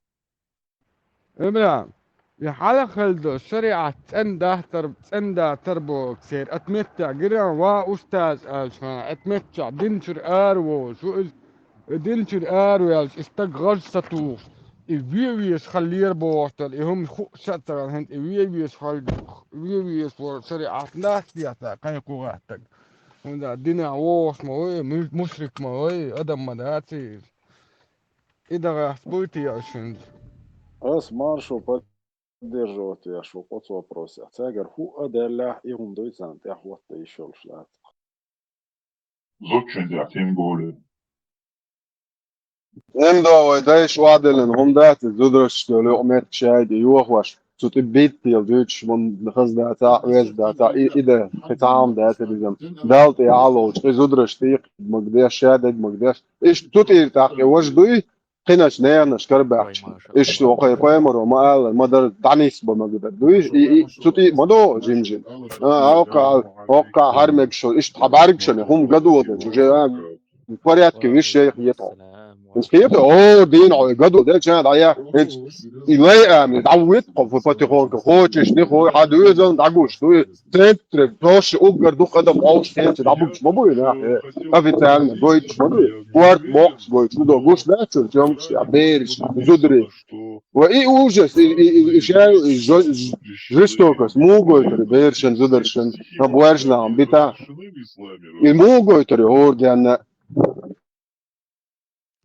Ибрахим, и хьалха хилла долу шариат цӀена даттар, цӀена даттар боху церан. Ат меттехь гира ва устаз аьлча, ат меттехь динчуьра ара волуш ву иза. И динчуьра ара ваьлча, и стаг гӀаж ца тухуш, и ве везаш хиллера бохуш дара. И хӀума хууш а ца хилла, хӀинца и ве везаш хилла, ве везаш волу шариат нах дехьа кхайкхо гӀаттаг. ХӀунда динехь вогӀуш ма ву и, му-, мушрик ма ву и, адам ма дац иза. И дагахь буй те аьлла шуьнца? Ас маршо поддерживать веш ву оцу вопросехь. Цаьргара хӀуъа а даьллехь, и хӀума дуй царна тӀехь хӀотта йиш йолуш лаьцна. Зудчун тӀехь тем более. Эн до вай дайша охьадиллина хӀума дац, иза зударшка йолу юкъаметтигаш яйда йохош. Цу тӀе биттийла дуьйцуш, мун хаза дацахь, веза дацахь, и, и де, кхин цхьа хӀума дацара иза. Далла тӀе Ӏа ловчу, кхин зударшна тӀе кхидмаг деш, ша дедмаг деш. Иштта цу тӀера тӀаккха и важа дуй, кхиначу неханаш карабаьхча. Иштта кхайн кхоймаро ма аллара, ма дара, дӀанисбан мага дара. Дуй, и, и, цу тӀе ма до жим-жим. А, хӀоккхахь, хӀоккхахь хьармегаш шо, иштта хьан бӀаьргашна, хӀума гадо долчу, уже, а, Порядке виш шайх ето. Из хето, о, дин, о, гаду, де, ча, да, я, эц, и лей, а, ми, да, вит, ко, фу, потихоньку, хочешь, не хочешь, а, дуй, зон, да, гуш, дуй, центре, проще, угар, дух, адам, а, уж, центре, да, буч, ма буй, на, э, официально, гойч, ма буй, кварт, бокс, гойч, ну, да, гуш, да, чё, чё, я, бериш, зудри. Ва и ужас, и, и, и, и шай, и жё-, ж-, жестокость, мугой, тори, бершен, зударшен, на буаржна, бита. И мугой, тори, гордяна.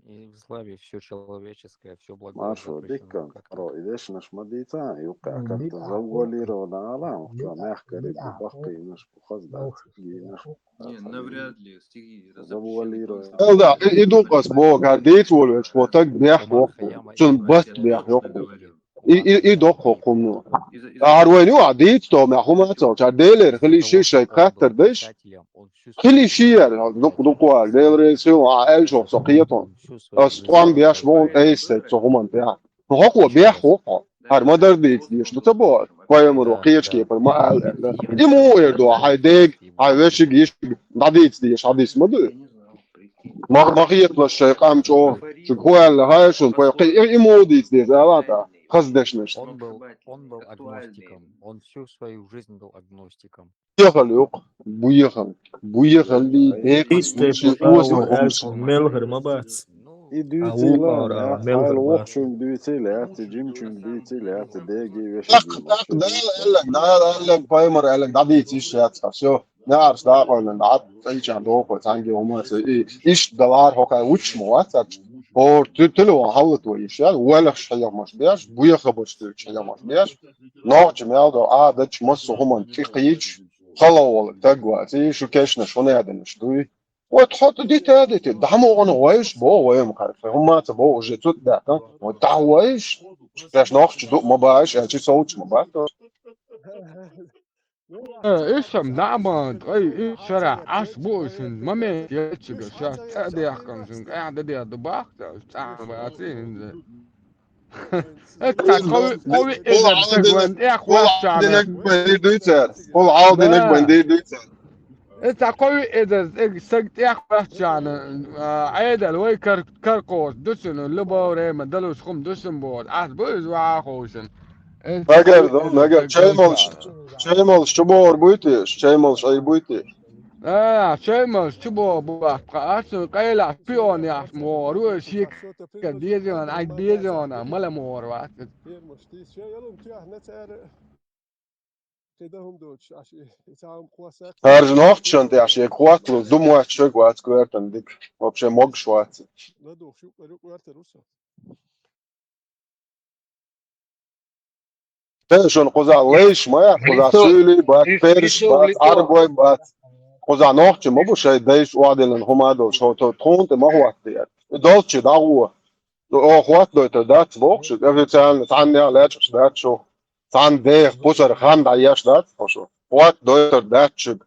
И в славе всё человеческое, всё благое Маршо, запрещено дикка, как-то. Ро, и дешнаш ма дица, юкка, М, как-то дика, завуалирована, ала, юкка, мягко, дика, бахкы, наш, хозда, юкка, гинаш. Не, навряд ли, стихи запрещены. Завуалирована. Элда, и, и дукас бога, дейт волвеш, вот так бях, бог, цун баст бях, ёк. И, и, и док хокумну. Арвайну, а дейт то, мя хума цал, ча делер, хили ши шай, каттер деш. Хили шияр, дук, дук, ва, дел рейсу, а, эл шо, со киетон. Ас туам бяш вон, эйсет, со хуман бя. Ну, хокуа бя, хо, хо. Хар мадар дейц, деш, ну, та бо. Квайомур, ва, киечки, пар ма ал, да. И му эр до, хай дег, хай вешиг, иш, да дейц, деш, хадис ма ду. Ма, ма хиет ла шай, кам чо, шу хуал, хай шун, квай, и, и му дейц, деш, а, ла, та. Хаз деш, неш. Он был, он был агностиком. Он всю свою жизнь был агностиком. Буяхал юк, буяхал. Буяхал ли, бек, Исте ши, путал, ози, эл, ози. Мелгир ма бац. И А, дюйцила, укора, а, мелгир хал бац. Вокчун дюйцила, а, ти жимчун дюйцила, а, ти деги веши Так, дюйма. Так, дал, эллен, дал, эллен, паймар, эллен, да, дийци, иш, я, всё. Не арш, да, эллен, да, ат, ичан, дохо, цанги, ома, се, и, иш, далар, хокай, уч, мо, а, цач. Ор, тю, тюлю, халат, ва, иш, я, уэлэх, шаямаш, бяш, буяха, баш, тю, шаямаш, бяш. Нохчи мел до, а, дач, мас, хуман, ти, кич, халавол, тагва, ти, шу кешна, шу не, аден, ш, дуй. Вот хот дите, дите, дамо он вайш, бо, вайм кар, хумаца, бо, уже тут, да, а? Вот да вайш, пеш нохчи, ду, ма баш, а чи соуч, ма баш. Э, ишам, дамо, ай, и шара, аш, бо, шин, момент, я, чига, щас, э, дяхкам, шин, э, да, да, да, бах, да, а, ба, ти, хин, Эццахь кхо-, кхо-, кхо-, Ол эзар Ӏалдинаг, саг ван тӀехь ол ваьччана. Ӏалдинаг бандир дуьйцар. Ол Ӏалдинаг Да. Бандир дуьйцар. Эццахь кхо-, эзар саг тӀехь ваьччана, а, Ӏедал вай кар-, каркхош дусина, любое время далуш хӀума дусина боху. Ас бу иза ваха ховшина. Эццахь Нагар кхо-, ду, эзар нагар. Саг Чай молуш, ваьччана. Чай молуш чу бохур буй те, чай молуш Ӏий буй те. А, шаймас чу боху бу вац, тха ас шун къайла шпион яхь ма вогӀур ву, шега деза йона, Ӏай беза йона, мала ма вогӀур вац. Фермаш тийс шо ялун тӀехь на цара. КхидӀа хӀума доцуш, аш и, и цхьа хӀума кхоссар. Харжа нохчашан тӀехь шега хӀотталуш, ду моьтту шуьга вац коьртан дика. Вообще могуш вац. ЛадугӀуш юкъара юкъ вертар ву со. Те шуна кхузахь лайш ма яц, кхузахь суьйлий бац, перш бац, Ӏарбой бац. Кхузахь нохчий ма бу шайн дайша охьадиллина хӀума а долуш, хӀо-, тхо-, тхуна тӀе ма хӀоттае. И долчу дӀагӀо. Оха хӀоттадойтур дац боху шуьга, официально цхьаннех лечкъаш дац шу. Цхьанна деха, пусара хан дӀаеш дац тхо шу. ХӀоттадойтур дац шуьга.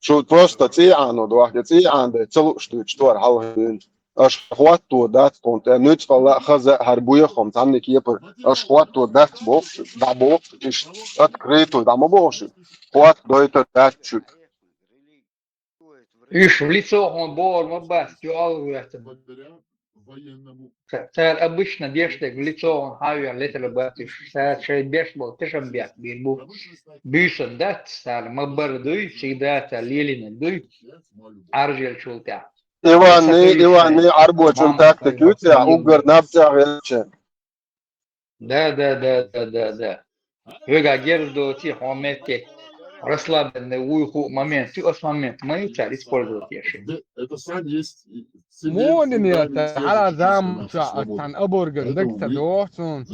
Шу просто цӀий Ӏано дохьа, я цӀий Ӏан дай ца лууш дуьйцу тхо хьалха дуьйна. Аша хӀотто дац тхуна тӀе, нуьцкъала а, хаза а, хӀара буьйхам цхьанна кепара. Аша хӀотто дац бохуш, дӀабохуш, иштта открыто дӀа ма бохуш. ХӀотто дойтар дац шуьга. Уьш в лицо хьуна бохур ма бац, чу алгӀоьттина. Ца-, цара обычно деш дерг в лицо хьуна хьан а вер летар бац уьш. Цара шайн беш болу тешам бехк бийр бу. Буьйсан дац, цара ма-барра дуй, всегда цара лелийнарг дуй, Ӏаржъеллачул тӀаьхьа. Иванни, Иванни Ӏарбочун тактика ю цӀехь, уггар наб цӀехь гӀертача. Да, да, да, да, да, да. Вегахь герз доций хьо метте. Расслабленный вуй хуу момент. Цу ас момент ма ю цара использовать еш. Муха дина яц, хьала заманчохь ас цхьана оборган даг ца доху суна.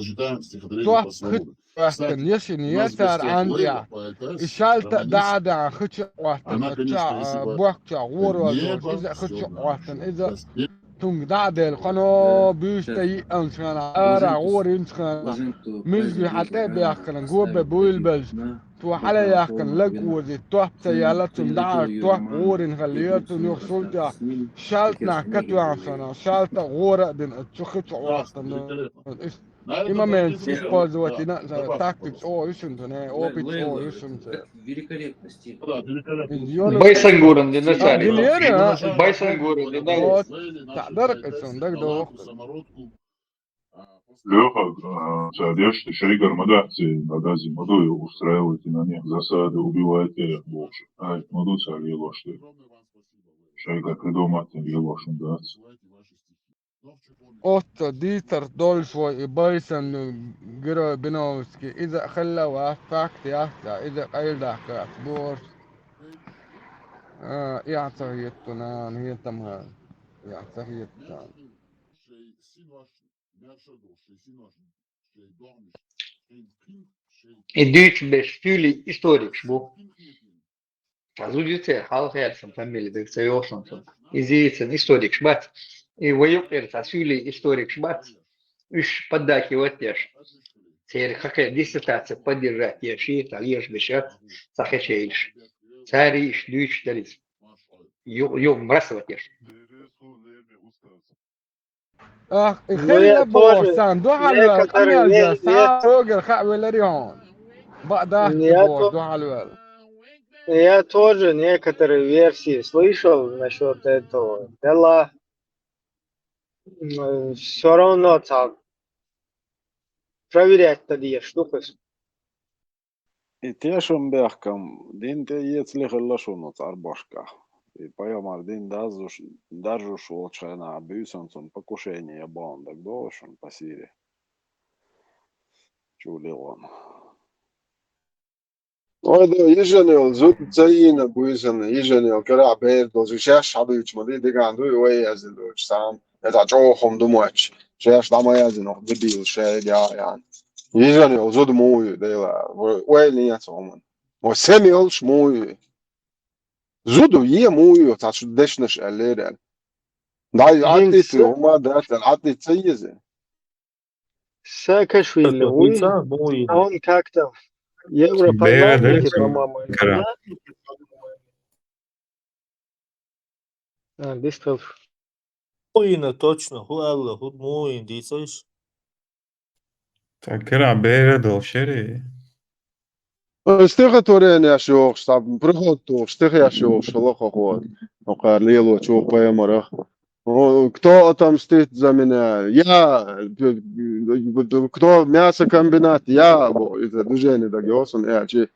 Топ хи хӀоьттина яшина яцара Ӏандехь. И шалта а дӀа а дахьа хи чу а хӀоьттина, оцу чохь, а, бохк чохь гӀора а долуш, иза а хи чу а хӀоьттина, иза а цуьнга дӀа а делла, кхано буьйса тӀе йиъанчу хенахь, ара гӀора йинчу хенахь, муьжгий хьан тӀе а баьхкина, го бен буйла белча, цо хьала а яьккхина лаг озийта, топ ца яьлла, цунна дӀа а топ гӀора йина хилла, цунна юха шул тӀехь шалта нах катоьхна хенахь, шалта а гӀора а дина, оцу хи чу а хӀоьттина. И момент использовать, и на, тактика чӀогӀа ю шуна, не, опыт чӀогӀа ю шуна. Байсангуран дина цари. Байсангуран дина. Вот, таӀдаракъ ицун, дагадогӀу. Лёха, цаӀ деш, шайгара ма дац, ма дац, ма ду, устраивайте на них засады, убивайте их больше. Ай, ма ду цаӀ лелош. Шайгара придумать лелош дац. Отто дийцар долуш вай и Байсан Герой Биновский. Иза а хилла вац, факт яц, иза къайладаккха яц, бохург. А, я ца хетта, нана, хетам хьан. Я ца хетта. И дуьйцуш берш суьйлийн историкаш бу. Цхьа зуда ю церан, хьалха аьлла сан фамилия дага ца йогӀу суна. Иза церан историкаш бац. И вай юкъера цхьа суьйлийн историкаш бац. Уьш поддакивать деш. Церан хӀокхеран диссертаци поддержать деш, цхьа леш беш, цхьа хеча йолуш. Цара иштта дуьйцуш дара иза. Ю-, ю-, мрасавать деш. Ах, и хилла боху сан, дуьхьал вел, къамел деш, сан рогар хаа велар ю хьуна. Баъ дац боху, дуьхьал вел. Я тоже некоторые версии слышал насчет этого. Дело все равно там проверять-то деш штука. И тешам бехкам дин тӀе эца лихалла шуна цӀарбашкахь. И пайхамар дин даззуш, даржуш волчу хенахь буьйсанна цунна покушение бахьана дагадогӀу шуна по Сири. Чулигъон. Ойда, йижина йолу зуда ца йийна буьйсанна, йижина йолу карахь бер долу, шаьш хьабуьйцу ма ди, дигахь дуй вай яздина долчу цхьаьна. Я цхьа чӀогӀа хӀума ду моьттуш. Шаьш дӀа ма яздина, хӀокху дебилаш шайга а яхьна. Йижина йолу зуда муха ю, Дела, ойла ен цу хӀуманна. Вай сема йолуш муха ю? Зуда е муха ю, цхьа шу дешнаш аьллера аьлла. ДӀа Ӏатта хӀума дац аьлла, Ӏатта ца еза. Саакашвили, он как-то в Европарламенте, по-моему. А, дистал. Муина точно, хӀу аьлла, хӀу муина дийцайш? Так, кира бера дол шери. Стихотворенеш йохуш, цхьа приход тухуш, стихеш йохуш, хӀаллакхахо, хӀокхара лелочо пайхамарах. Кто отомстит за меня? Я, кто мясокомбинат? Я, бо, иза движение дагайо суна аьлчи.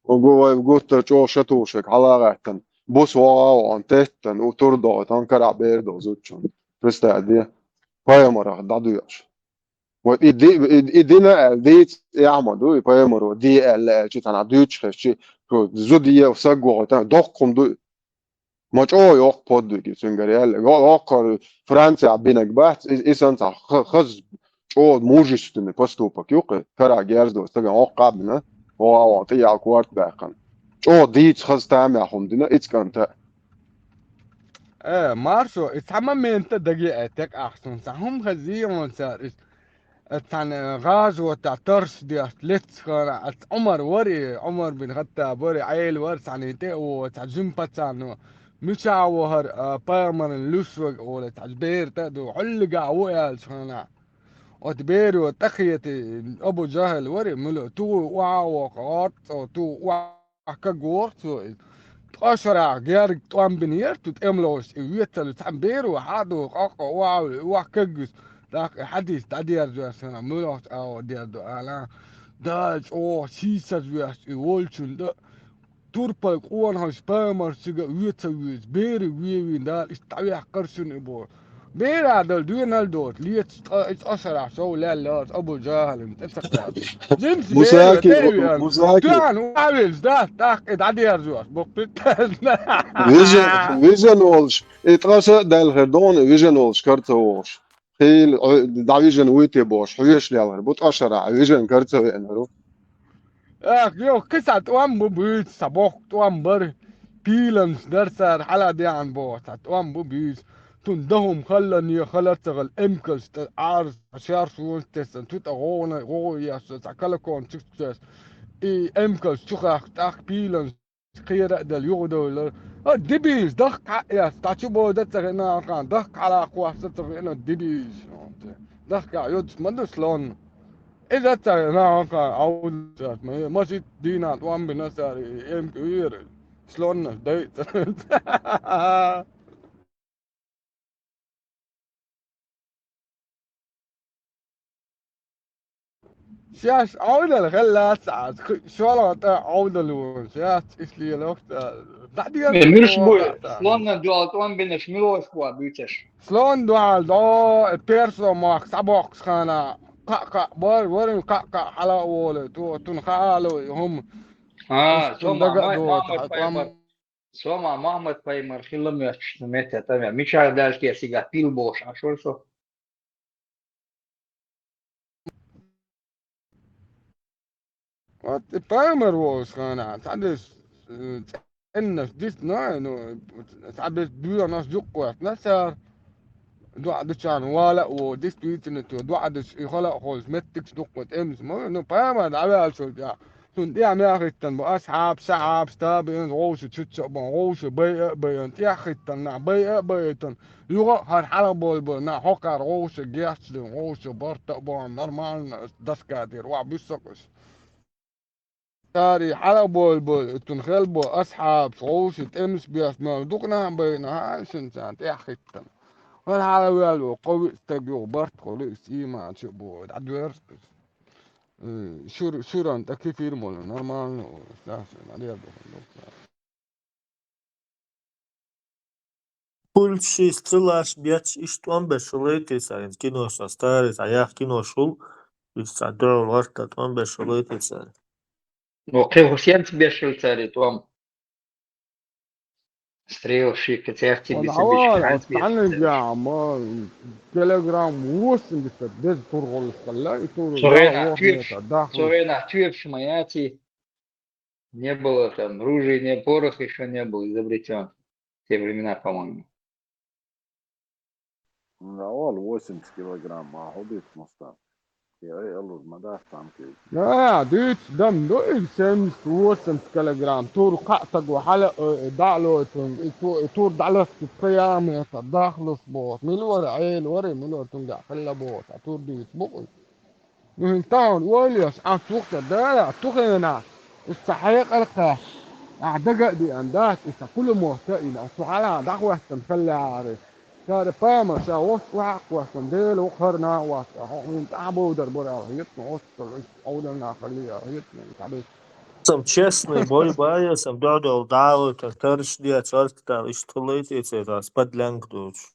Ого вай гуттар чӀогӀа шатушек хьалагӀаьттан. Бус вогӀа вогӀун теттан, у тур догӀу, тан карахь бер дозучун. Представь, де. Пайхамарах дӀадоьлуш. Вай и ди-, и, и дина аьлла, дийца эхь ма ду, и пайхамаро де аьлла аьлчи, тхьана дуьйцуш хезчи, зуда е саг вогӀу, тан доккхум ду. Ма чӀогӀа йоккха подвиг ю цуьнгара яьлла. Йо-, йоккхара Францехь бинарг бац, и, и санна цхьа ха-, хаза чӀогӀа мужественный поступок ю кхин, карахь герз долу стагана воккха а бина, вогӀа вогӀу тӀе ял корта баьккхина. ЧӀогӀа дийца хаза тамехь хӀума дина, ицкъанта. Э, маршо, и цхьа момент а даге а текъахь суна, цхьа хӀума хаза йийгӀун цара, и Цхьана гӀазотехь тарс деш леццахана, ас Ӏумар вари, Ӏумар бин Хаттаб вари, Ӏела вара цхьана тӀе а вогӀу, цхьа жима пацанно, мичахь вахара, а, пайхамарна луьш вага олу, цхьа бер тӀе а ду, хьуллигахь ву аьллачу хана. Оцу беро тӀакхета Абу Жахал вари, муьлу, тугӀу охьа а воккху, гӀорцо, тугӀу охьа Ахь каг воху цо иза. Ткъа шарахь герга тӀом бина яра цу тӀемалошца и вецалла цхьана беро хьа а доху къокъо охьа а вуьлу, охьа каггуш. ТӀаккха и хьадис дӀадерзош санна, муьлхачу агӀор дерзо ала, Дала чӀогӀа сийсазвеш и волчунна дан, турпал къонахаллаш пайхамаршка а ве ца вуьйцу, бере вевийна Дала иштта дӀаваьккхира шуна и боху. Бера дала доьналла доцу, лецаш ткъа, и ткъа шарахь шов лелла оцу Абу Жахална тӀе ца кхаьчна. Жимчу бера тӀе а веана, туьхьана охьавелча дац, тӀаккха и дӀадерзош, боккхуьйту. Вижен, вижен волуш, и ткъа ша а даьлла хир ду хьуна, и вижен волуш кара ца вогӀуш. Хийла, дӀавижина вуй те бохуш, хьоьжуш лелла хир бу ткъа шарахь, вижен кара ца веанару. Эх, йо, кхин цхьа тӀом бу буьйцу, цхьа бохку тӀом бара, пийланаш дара цара хьала а деана боху, цхьа тӀом бу буьйцу. Цунна дан хӀума хала а, не хала а ца хала, эмкалш тӀе Ӏараш шаьршонаш тесна, цу тӀе гӀовгӀанай гӀовгӀа еш, цхьа калакон чу кхоьссина. И эмкалш чу хахка, тӀаккха пийланаш кхера а делла, юхадевлла. А, дибийш, дахка хьа а эцна, дӀа чу бода ца хиъна, ахкан дахка хьала кхосса ца хиъна дибийш. Дахка йодуш ма ду слон. Иза ца нахака аудсат, ма, ма сит дийнахь тӀом бина сари, эм куьйра, слоннаш дайца. Шаьш Ӏовдал хилла ца Ӏа, шолгӀа тӀа Ӏовдал ву, шаьш иш лелох ца. Э, муьлш бу, слонна дуьхьал тӀом бинарш муьлш бу буьйцуш? Слон дуьхьал до, э, персо мохк схьабоккхуш хана, кхаъ-кхаъ бар, варин кхаъ-кхаъ хьала а волу, то, тун хаало и хӀума. А, Иш цун Сома, дага а Май-, доцу, Мохьмад хьан пайхамар. ТӀом Сома, Мохьмад пайхамар хилла моьттуш цу метте тӀамехь. Мичахь даьлла те сигахь пил бохуш Ӏаш вара со. Вот и пайхамар волуш хана, цхьадерш, э, цӀеннаш дисна, ну, цхьаберш доьхнаш юккъоьхна цара, доӀа дечарна вала а ву, действительно, то, доӀа дечу и хала а ховш, меттигаш дуккха тӀемаш ма, ну, пайхамар дӀаваьллачул тӀаьхьа. Цунна тӀехь мел хӀиттина бу асхьабаш, сахьабаш, табиӀинаш, вовшийн чуьрча а бан, вовшийн байа а байина, тӀехь хӀиттина нах, байа а байтина, юха а хӀара хьалха болу бу нах, хӀокхара вовшийн гечдина, вовшийн барта а бан, нормально доска тӀера охьабуьссу уьш. Цара хьалха болу бу, цунна хила бу асхьабаш, вовшийн тӀемаш беш мел дукха нах а байина, хьан шина царна тӀехь хӀиттина. ХӀара хьалха ваьлла ву, кхо-виъ стаг юха барт хуьлу, иза ийман чу а бу, дӀадоьрзу иза. Э, шур-, шуран тӀе кефир молу, нормально ву, Саша, наверное, ву. Пульс шийтта лаш бец, иш тӀом беш хилла те цара, кинош а старый, цхьа яха кинош хуьлу, иш цхьа дуьхьал гӀарта тӀом беш хилла те цара. Ну, кхин хӀусенца беш хилла цара тӀом. Стрел шика церти Вон бица беш хӀаваал, хьанца оцу беш цхьаннан цара. Яа, ма, килограмм восемьдесят деза тур гӀуллуш хилла, и тур Цу гӀенах туьйраш, цу гӀенах туьйраш ма яций. Не было там ружей, не, порох ещё не был изобретён в те времена, по-моему. Да, вала восемьдесят килограмм, а хӀун бит мустам? Я, я, лур ма дац танки. Да, дуьйцу дам ду и семьдесят, восемьдесят килограмм. Тур кхаъ стаг ву хьала, э, дӀа а лойтун, и ту-, и тур дӀалаьцна кхин яа метр дахлуш боху. Мила вара, Ӏела вара, мила вара, цуьнгахь хилла боху. А тур дуьйцу бу-кх. Ну, хӀинца тахана ойла еш, ахь тухуш дара, тухийна, иза ца хьекъал кхаьчна, ахь дага а деана дац, иза пулемёт а йина, ахь цу хьалха дӀахӀоьттина хиллехьара. Цара пайхамар ша вовшах охьа а кхоьссина, Дела ву хӀара нах а вац, ахь хьуна тӀаьхьа бовдар бара аьлла хетта, оццул иза Ӏовдал нах хилла аьлла хетта, цхьаберш. Сам честный бой бая, сам дӀо-дӀо дӀалуьйтур, тарш деш, царца тӀехь иштта хилла те церан, подлянка доцуш.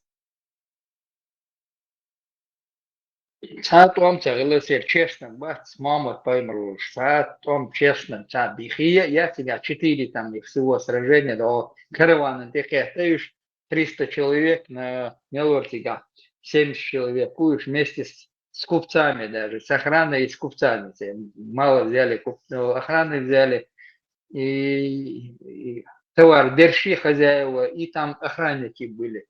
Цхьа а тӀом ца хилла церан, честно бац, Мохьмад пайхамар волуш. Цхьа а тӀом честно, цхьа бихия, я цигахь четыре там их всего сражения, да, караванан тӀе кхетта уьш, триста человек на, мел вара цигахь, семьдесят человек, уьш вместе с, с купцами даже, с охраной и с купцами. Те мало взяли, куп-, ну, охраной взяли, и, и товар держи хозяева, и там охранники были.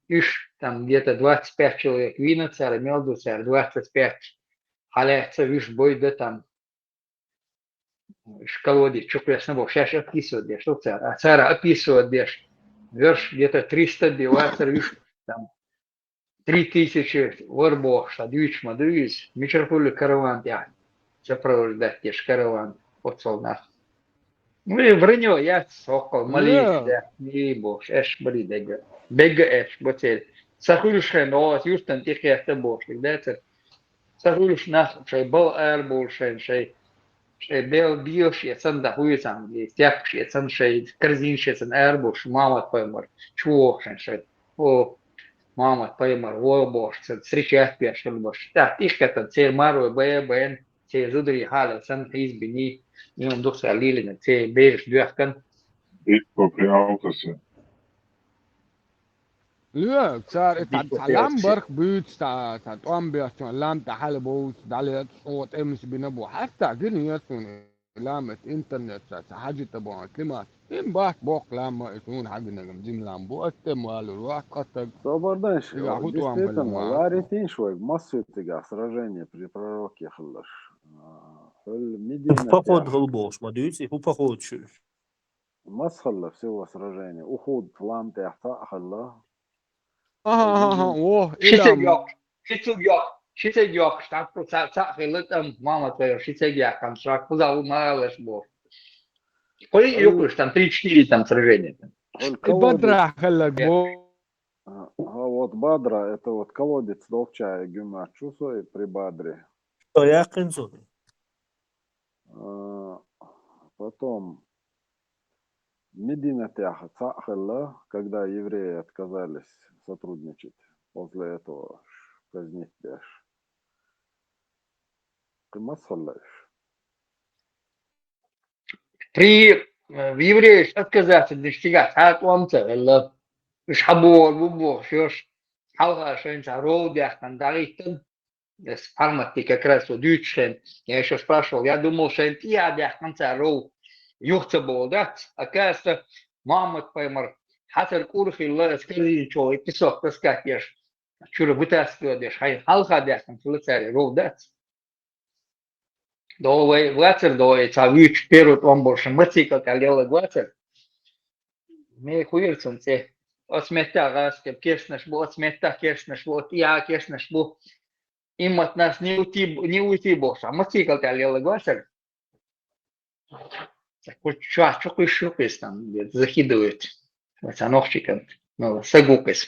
Уьш, там где-то двадцать пять человек вийна цара, мел ду цара двадцать пять. Хьалаьцна уьш бой дан там. Уьш колодец чу кхоьссина боху, шаьш описывать деш ду цара. А цара описывать деш. Вуьш где-то триста бен вацара уьш там. Три тысячи вара бохуш, сан дуьйцуш ма ду иза. Мичара хуьлу караван тӀехь? Сопровождать деш караван, оццул нах. Ну, и вранье яц, хӀоккхул малийча даьхни бохуш, аьшпаш барий дегга. Бегга аьшпаш бу церан. Ца хуьлуш хенахь, оха юьртана тӀе кхетта бохуш, дацара. Ца хуьлуш нах шайн бала арабовлуш хенахь, шайн, шайн бел белаш эцна, дӀахуьйцу цхьаьна, стяпкаш эцна, шайн корзинаш эцна арабовлуш, Мохьмад пайхамар чу вохуш хенахь шайн. О, Мохьмад пайхамар вогӀу бохуш, царна встречать беш хилла бохуш. ТӀаккха тӀехкатан церан марой бая а байна, церан зударий хьалха санна хьийзабиний, и хӀума дукха цара лелийна, церан бераш доьхкина. Итт по прямому. Ле, цара и цхьа, цхьа лам барх буьйцу, цхьа, цхьа тӀом беш, цхьа лам тӀе хьала бовзу, дӀалеца, чӀогӀа тӀемаш бина бу. Хьаста гина яц хьуна и лам, эцу интернет чохь цхьа хьажийта боху, Слимат. Им бац боккха лам ма, и суна хьагинарг жима лам бу, ас тӀем валур вац, кхо стаг. Собар дан шу, цигахь хӀун тӀом хилла действительно, ма. Ларитийна шу вайга, массо а цигахь сражение при пророке хиларш. А, хӀуьлла Мединатехь. ХӀун поход хилла бохуш ма дуьйцу, хӀун поход шу? Маса хилла всего сражение? Ухуд лам тӀехь цхьаъ хилла. Аха, аха, аха, о, ши цига йоккхуш, ши цига йоккхуш, Ши цӀе йоаккхаш, тӀаккха цхьа, цхьаъ хилла тӀом, Мухьаммад-пайхамар ши цӀе яьккхина, шоаш кхузахь ву ма алалаш бохуш. Кхо-йиъ юкъуш там, три-четыре там сражения там. Хьуна И колодец. Бадра хилла бо. А, а вот Бадра, это вот колодец Долчая гюмачу сой при Бадре. Что, я хинцу? А, потом Мединатехь цхьаъ хилла, когда евреи отказались сотрудничать. После этого ш-, казнить деш. Кхин масса хилла уьш? При, э, евреяш отказаться деш цигахь цхьа а тӀом ца хилла. Уьш хьабогӀур бу бохуш, йош, хьалха шайна цхьа ров даьккхина дӀахӀиттина. Эс Пхьарматди как раз цо дуьйцучу хенахь, я ещё спрашивал, я думал, шайна тӀехьа даьккхина цара ров, юха ца богӀу дац, оказывается, Мухьаммад-пайхамар хьацар кӀур хилла, аса корзина чу и песок таскать деш, чуьра вытаскивать деш, хьайна хьалха даьккхина хилла цара и ров дац. ДогӀу вай вацара, догӀу и цхьа вуьйцуш первый тӀом болуш, мацийкал тӀехь лелларг вацара. Мега хуьйра цунна цӀе. Оцу меттехь гӀазкхи кешнаш бу, оцу меттехь кешнаш бу, оцу тӀехьа кешнаш бу. Иммат нас не уйти, не уйти бохуш, а мацийкал тӀехь лелларг вацара. Ца кху чохь чу кхуьйсуш ю кхуьйсу там, где-то закидывают. Вай цхьа нохчий кӀант. Ну, са гу кхуьйсу.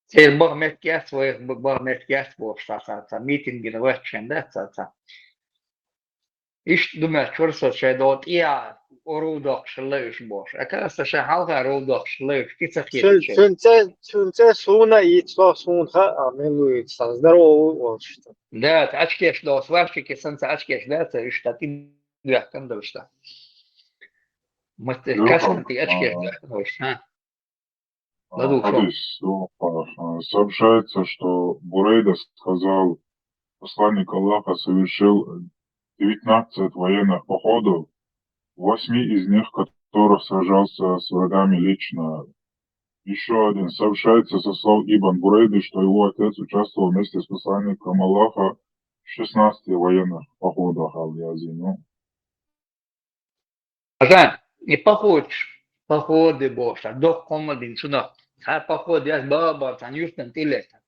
Церан баха меттиг яц, вайх б-, баха меттиг яц бохуш, цхьа, цхьа, цхьа митинг гина вац шайн дац, цхьа, цхьа. Иштта ду моьттуш вара со шайн догӀу тӀехьа ров доккхуш хилла уьш бохуш. Оказывается, шайн хьалха ров доккхуш хилла уьш, и ца Цун, хеташ. Цун цӀе, цун цӀе суна а йиц, со суна хаьа, мила ву йиц, сан здорово ву олуш. Да, цхьа ачкеш долу сварщики, сан цхьа ачкеш дац, уьш тӀе тӀе доьхкина долуш тӀе. Мат-, Лёха, каснати ачкеш а, доьхкина долуш, хьа? А, ладугӀу шо. Хадис, а, сообщается, что Бурейда сказал, посланник Аллаха совершил девятнадцать военных походов, в восьми из них которых сражался с врагами лично. Еще один. Сообщается со слов Ибн Бурейды, что его отец участвовал вместе с посланником Аллаха в шестнадцати военных походах, ал-Язину. Аса, и походаш, походы бохуш, доккха хӀума дина цунах. Цхьа поход яц, баба, цхьана юьртан тӀе летта.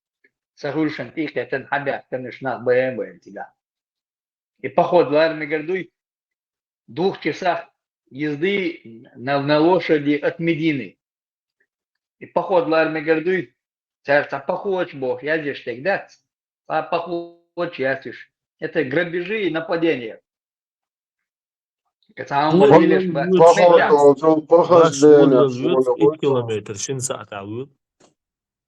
Сан хуьлушан тӀе кхетан, хьабаьхкина уьш нах баен-баен цигахь. И поход лара мегар дуй, двух часах езды на, на лошади от Медины. И поход лара мегар дуй, цара цхьа походаш бохуш язъеш дерг дац, цхьа походаш яц уьш. Это грабежи и нападения. Цхьа хӀума Поход, дилеш бац. Поход, Мегаш. Поход, Поход, Даш Дэнас, вуьллал вуьллал шин километр, шин сахьтехь вуьллал.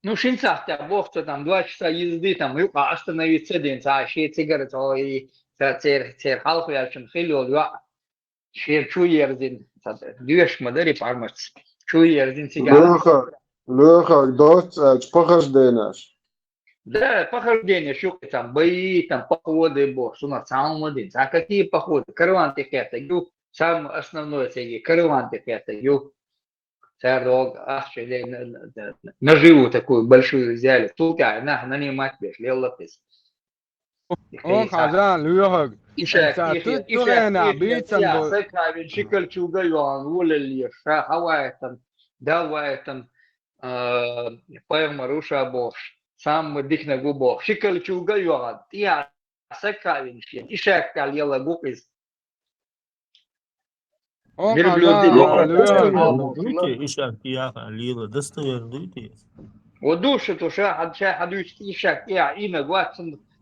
Ну, шин сахьтехь боху цо там, два часа езды там, юкъа остановиться дина, цхьа шен цигара цо и ца-, цер-, церан хьалха ваьллачун хилла йолу йоӀ. Шен чу ерзина, ца-, доьшуш ма дарий пармац. Чу ерзина цигахь. Лоьхар, лоьхар доцца аьлча, Поход Дэнас. Да, похождение шу там, бои, там, походы боху, шуна цхьа хӀума дина. Цхьа какие походы? Караван тӀе кхеттарг ю, самое основное цаьрга караван тӀе кхеттарг ю. Цара догу ахча ле-, на-, на-, на-, наживу такую большую взяли. Цул тӀаьхьа нах нанимать беш, лелла кхиз. О, хьажан, лоьхарг. Иша, Ца иша, ту-, иша, тугӀена иша, бийцан иша, бо- сакхавин шикал чуга йоан, волалле, ша хавайтан, давайтан, а, пайхамар уша бохуш, самый дикнаг ву бохуш. Шикал чуга йоан, тӀе сакхавин шен, ишак кал яла гукъиз. О, Мир хьажан, блюдет, лоьхарг. Лоьхарг. Ишак яха лела достоверно дуйти. Вот душа то ша хьад-, ша хьадуьйцу ишак я инаг вац,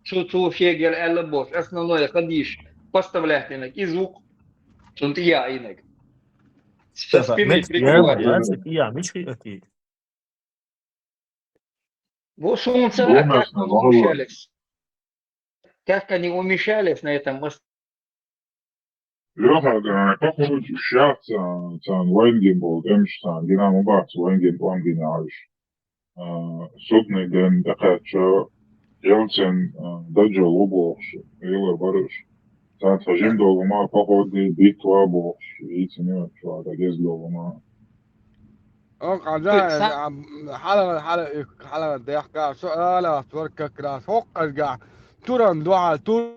цу, цу шегел аьлла бохуш, основное хадиш поставлять инаг, из вук, цун тӀе я инаг. Со спины прикрывать. Я, мичхи ати. Во, суна ца лаьа, как они умещались. Как они умещались на этом ос-, Лоьхарг, а, похоже, щас, а, царна вайнгин болу, тӀемаш царна гина ма бац, вайнгин тӀом гина Ӏаш. А, судный ден тӀекхаьчча, Ельцин, а, даджал ву бохуш, лелар бара уьш. Царна тхан жим долу ма, походный битва бохуш, ийцина чуьра дагез долу ма. О, хьажа, Са- а, хьала, хьала, хьала дехка, со ала, цор как раз хӀокхузга, туран дуьхьал, тур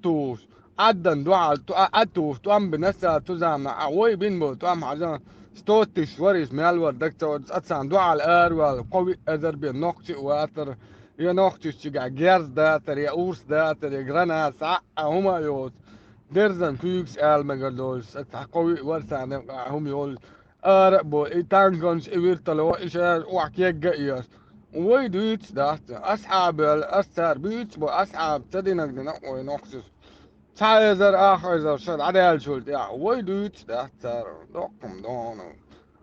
тувс, Ӏаддан дуьхьал, ту-, а, Ӏад тувс, тӀом бина са тузама, а, вай бин бу, тӀом хьажа, сто тысяч варис мел вар, даг ца вар, цӀа царна дуьхьал аравала, кхо виъ эзар бен нохчи а вацара, Я нохчийчигахь герз дацар, я урс дацар, я гранат, цхьа а хӀума а йоцу. Дерзан куьйгаш ала мегар долуш, цхьа кхо-виъ вара царна юкъахь хӀума йолу. Ара а бо, и танканаш, и вертолёт, и шаьш охьа кегга а еш. Вай дуьйцуш дац. Асхьабел, ас цара буьйцуш бо, асхьаба ца динарг дина вай нохчаша. Цхьа эзар, ах эзар шо дӀадаьллачул тӀаьхьа. Вай дуьйцуш дац цара. Доккхум доно.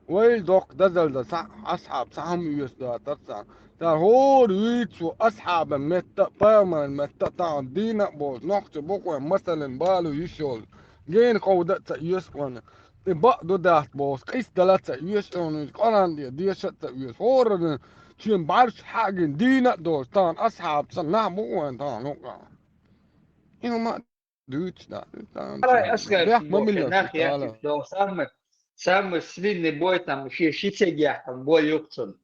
Вай доккха дазалла дан цхьа асхьаб, цхьа хӀума оьшуш дацара царна. Цара хӀора вуьйцу асхьабан метта а, пайхамаран метта а, тахана дийна а болуш, нохча букъойн масалан балу йиш йолу. Гена кховда а ца оьшуш ван. И бакъ ду дац бохуш, къийса дала а ца оьшуш, Къуръан де-, деша а ца оьшуш. ХӀора шен бӀаьрш хьагина дийна а долуш, тахана асхьаб ца нах бу вайн тахана хӀума. И хӀума дуьйцуш дац, дуьйцуш дац. Ара, ас хаьттина, боху, нах яхча, самый, самый сильный бой там, ши, ши цег яьккхина бой ю-кх цунна.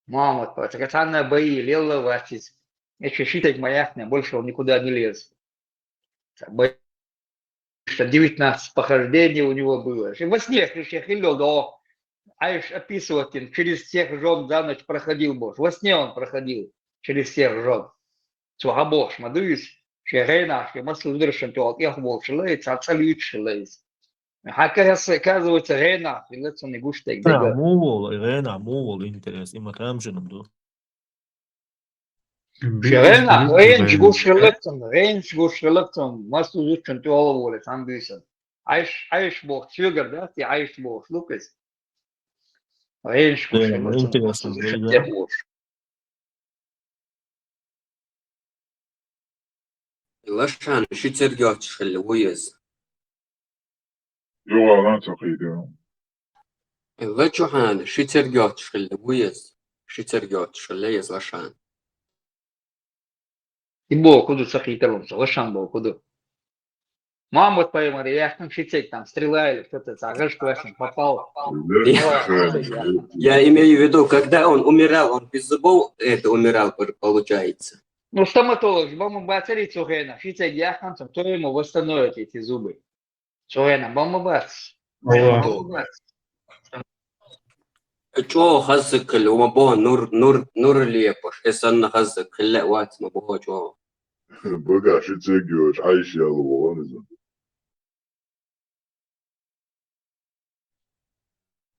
Мохьмад-пача, цхьанна бои лелла вац иза. Эчу ши цег ма яьккхина, больше он никуда не лез. Ца бай-, что девятнадцать похождений у него было. Во сне, слушай, хиллал до. Айш описывать им, через всех жён за ночь проходил, боху. Во сне он проходил через всех жён. Цо хьан бохуш ма ду иза, шен гӀенах, шен массо а зударшна тӀехула тӀехволуш хилла иза, цхьа цӀа луьйцуш хилла иза. Хьан каса, оказывается, гӀенах хилла цунна гуш дерг. ГӀенах муха волу, и гӀенах муха волу, интерес, и ма тамашийна ду. Шен гӀенах, гӀенаш гуш хилла цунна, гӀенаш гуш хилла цунна, массо а зудчун тӀехула волу цхьана буьйсанна. Айш, Айш боху, соьгара дац, и Айш бохуш ду-кх иза. ГӀенаш гуш хилла цунна, массо а зудчун тӀехула волуш. Лашан ши церг йоцуш хилла ву иза. Юха ца кхийтира. Лачухьана ши церг йоцуш хилла ву иза. Ши церг йоцуш хилла иза Лашан. И боху ду ца кхийтира, Лашан боху ду. Мохьмад-пайхамар яьккхина ши церг там, стрела или что-то, цхьа гӀаш квешна попал. Я имею в виду, когда он умирал, он без зубов это умирал, пр-, получается. Ну, стоматолог, бамма бацари цу хенахь, ши церг яьккхина, то ему восстановят эти зубы. Цу хенахь бамма бац. ЧӀогӀа хаззиг хилла, ма боху, нур, нур, нур лепаш, и санна хаззиг хилла а вац, ма боху чӀогӀа. Багахь ши церг йоцуш, Айш яла вогӀу иза.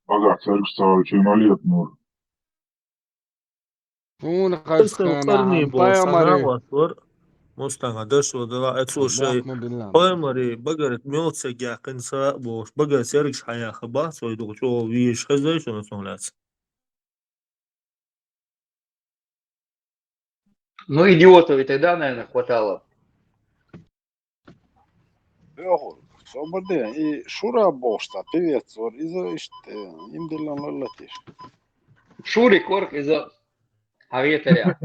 Багахь цергаш ца хилча, ма лепа нур. Суна хаза къарний боху, пайхамаре. Мустага дашо дала, э, слушай, пайхамаре, багара мел церг яьккхина ца а бохуш, багара цергаш хьан яьхна бац вай дукха чӀогӀа везаш хезай шуна цунах лаьцна? Ну, идиотов и тогда, наверное, хватало. Бехур, собар де, и Шура бохуш цхьа певец вара, иза иштта, э, имдиллан лаллатеш. Шурик вара иза хьан ветарехь.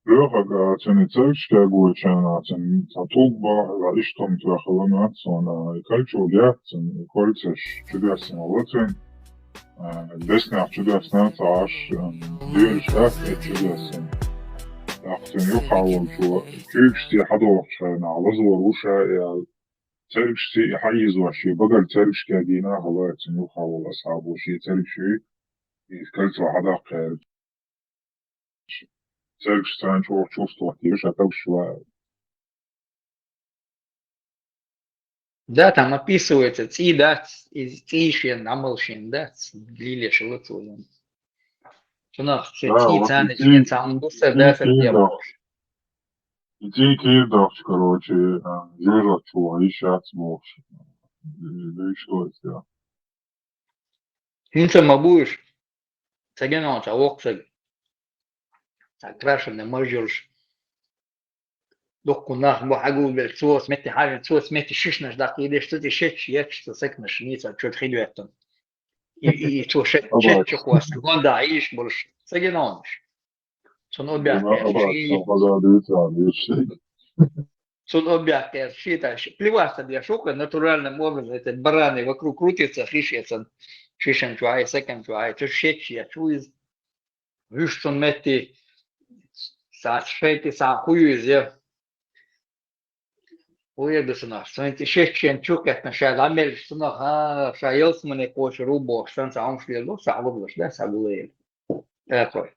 Лоьхург, а, цуьнан цергаш кегочарна, цуьнан цхьа тулг бахьа, иштта хӀума тоьхна ма дац суна, и кольчуга яц цуьнан, и кольцаш чудоьссина ло цуьнан, а, деснех чудоьссина ца Ӏаш, а, бераш дац эцу чудоьссина. ТӀаккха цуьнан юххехь волчо, куьйгаш цӀе хьадохучу хенахь, лазор ву ша аьлла, цергаш цӀе хьаийзош, шен багара цергаш кегийна а хилла, цуьнан юххехь волу асхьабо шен цергаш юй, и кольцо хьадаккха гӀерта. Цергаш царна чӀогӀа чувствовать деш, а тагаш ва. Да, там описывается, цӀий дац, и цӀий шен, Ӏамал шен дац, лелеш лац валан. Цунах цӀий, да, цӀий вот царна и цӀий, шен цхьа хӀума ду, цӀий дац, кийра дохуш. И цӀий кийра дохуш, короче, а, жожагӀаташ вогӀу, йиш яц бохуш. Дуьйцуш ду иза. ХӀинца ма бу уьш. Ца гина хьуна цхьа воккха стаг. Цхьа крашенный маж йолуш. Дуккха нах бу хьагулбелла, цо оцу метте хьажа, цо оцу метте шишнаш даккхийдеш, цу тӀе шеташ етташ, цу саканаш нийса чуьра хи доьттина. И, и, и цо шет-, шеташ чу кхоьссина, гондахь йийш болуш. Ца гина хьуна уьш. Цунна объяв кхерча, ши-, цунна объяв кхерча, ши тайш. Плеваться деш ву-кх, натуральным образом, этот бараны вокруг крутится, хиш эцан, шишан чу ай, сакан чу ай, цу шетче чу из. Вуьш цунна метте, са шайти са хуй из, я. Вуйр ду цунах. Цунца шеччен чу кхеттана ша дӀа мелча цунах, а, ша ялсмане кхочур ву бохуш, сан ца хьомаш лело, ша гӀуллакхаш да, ша гуллуш. Э, кхой.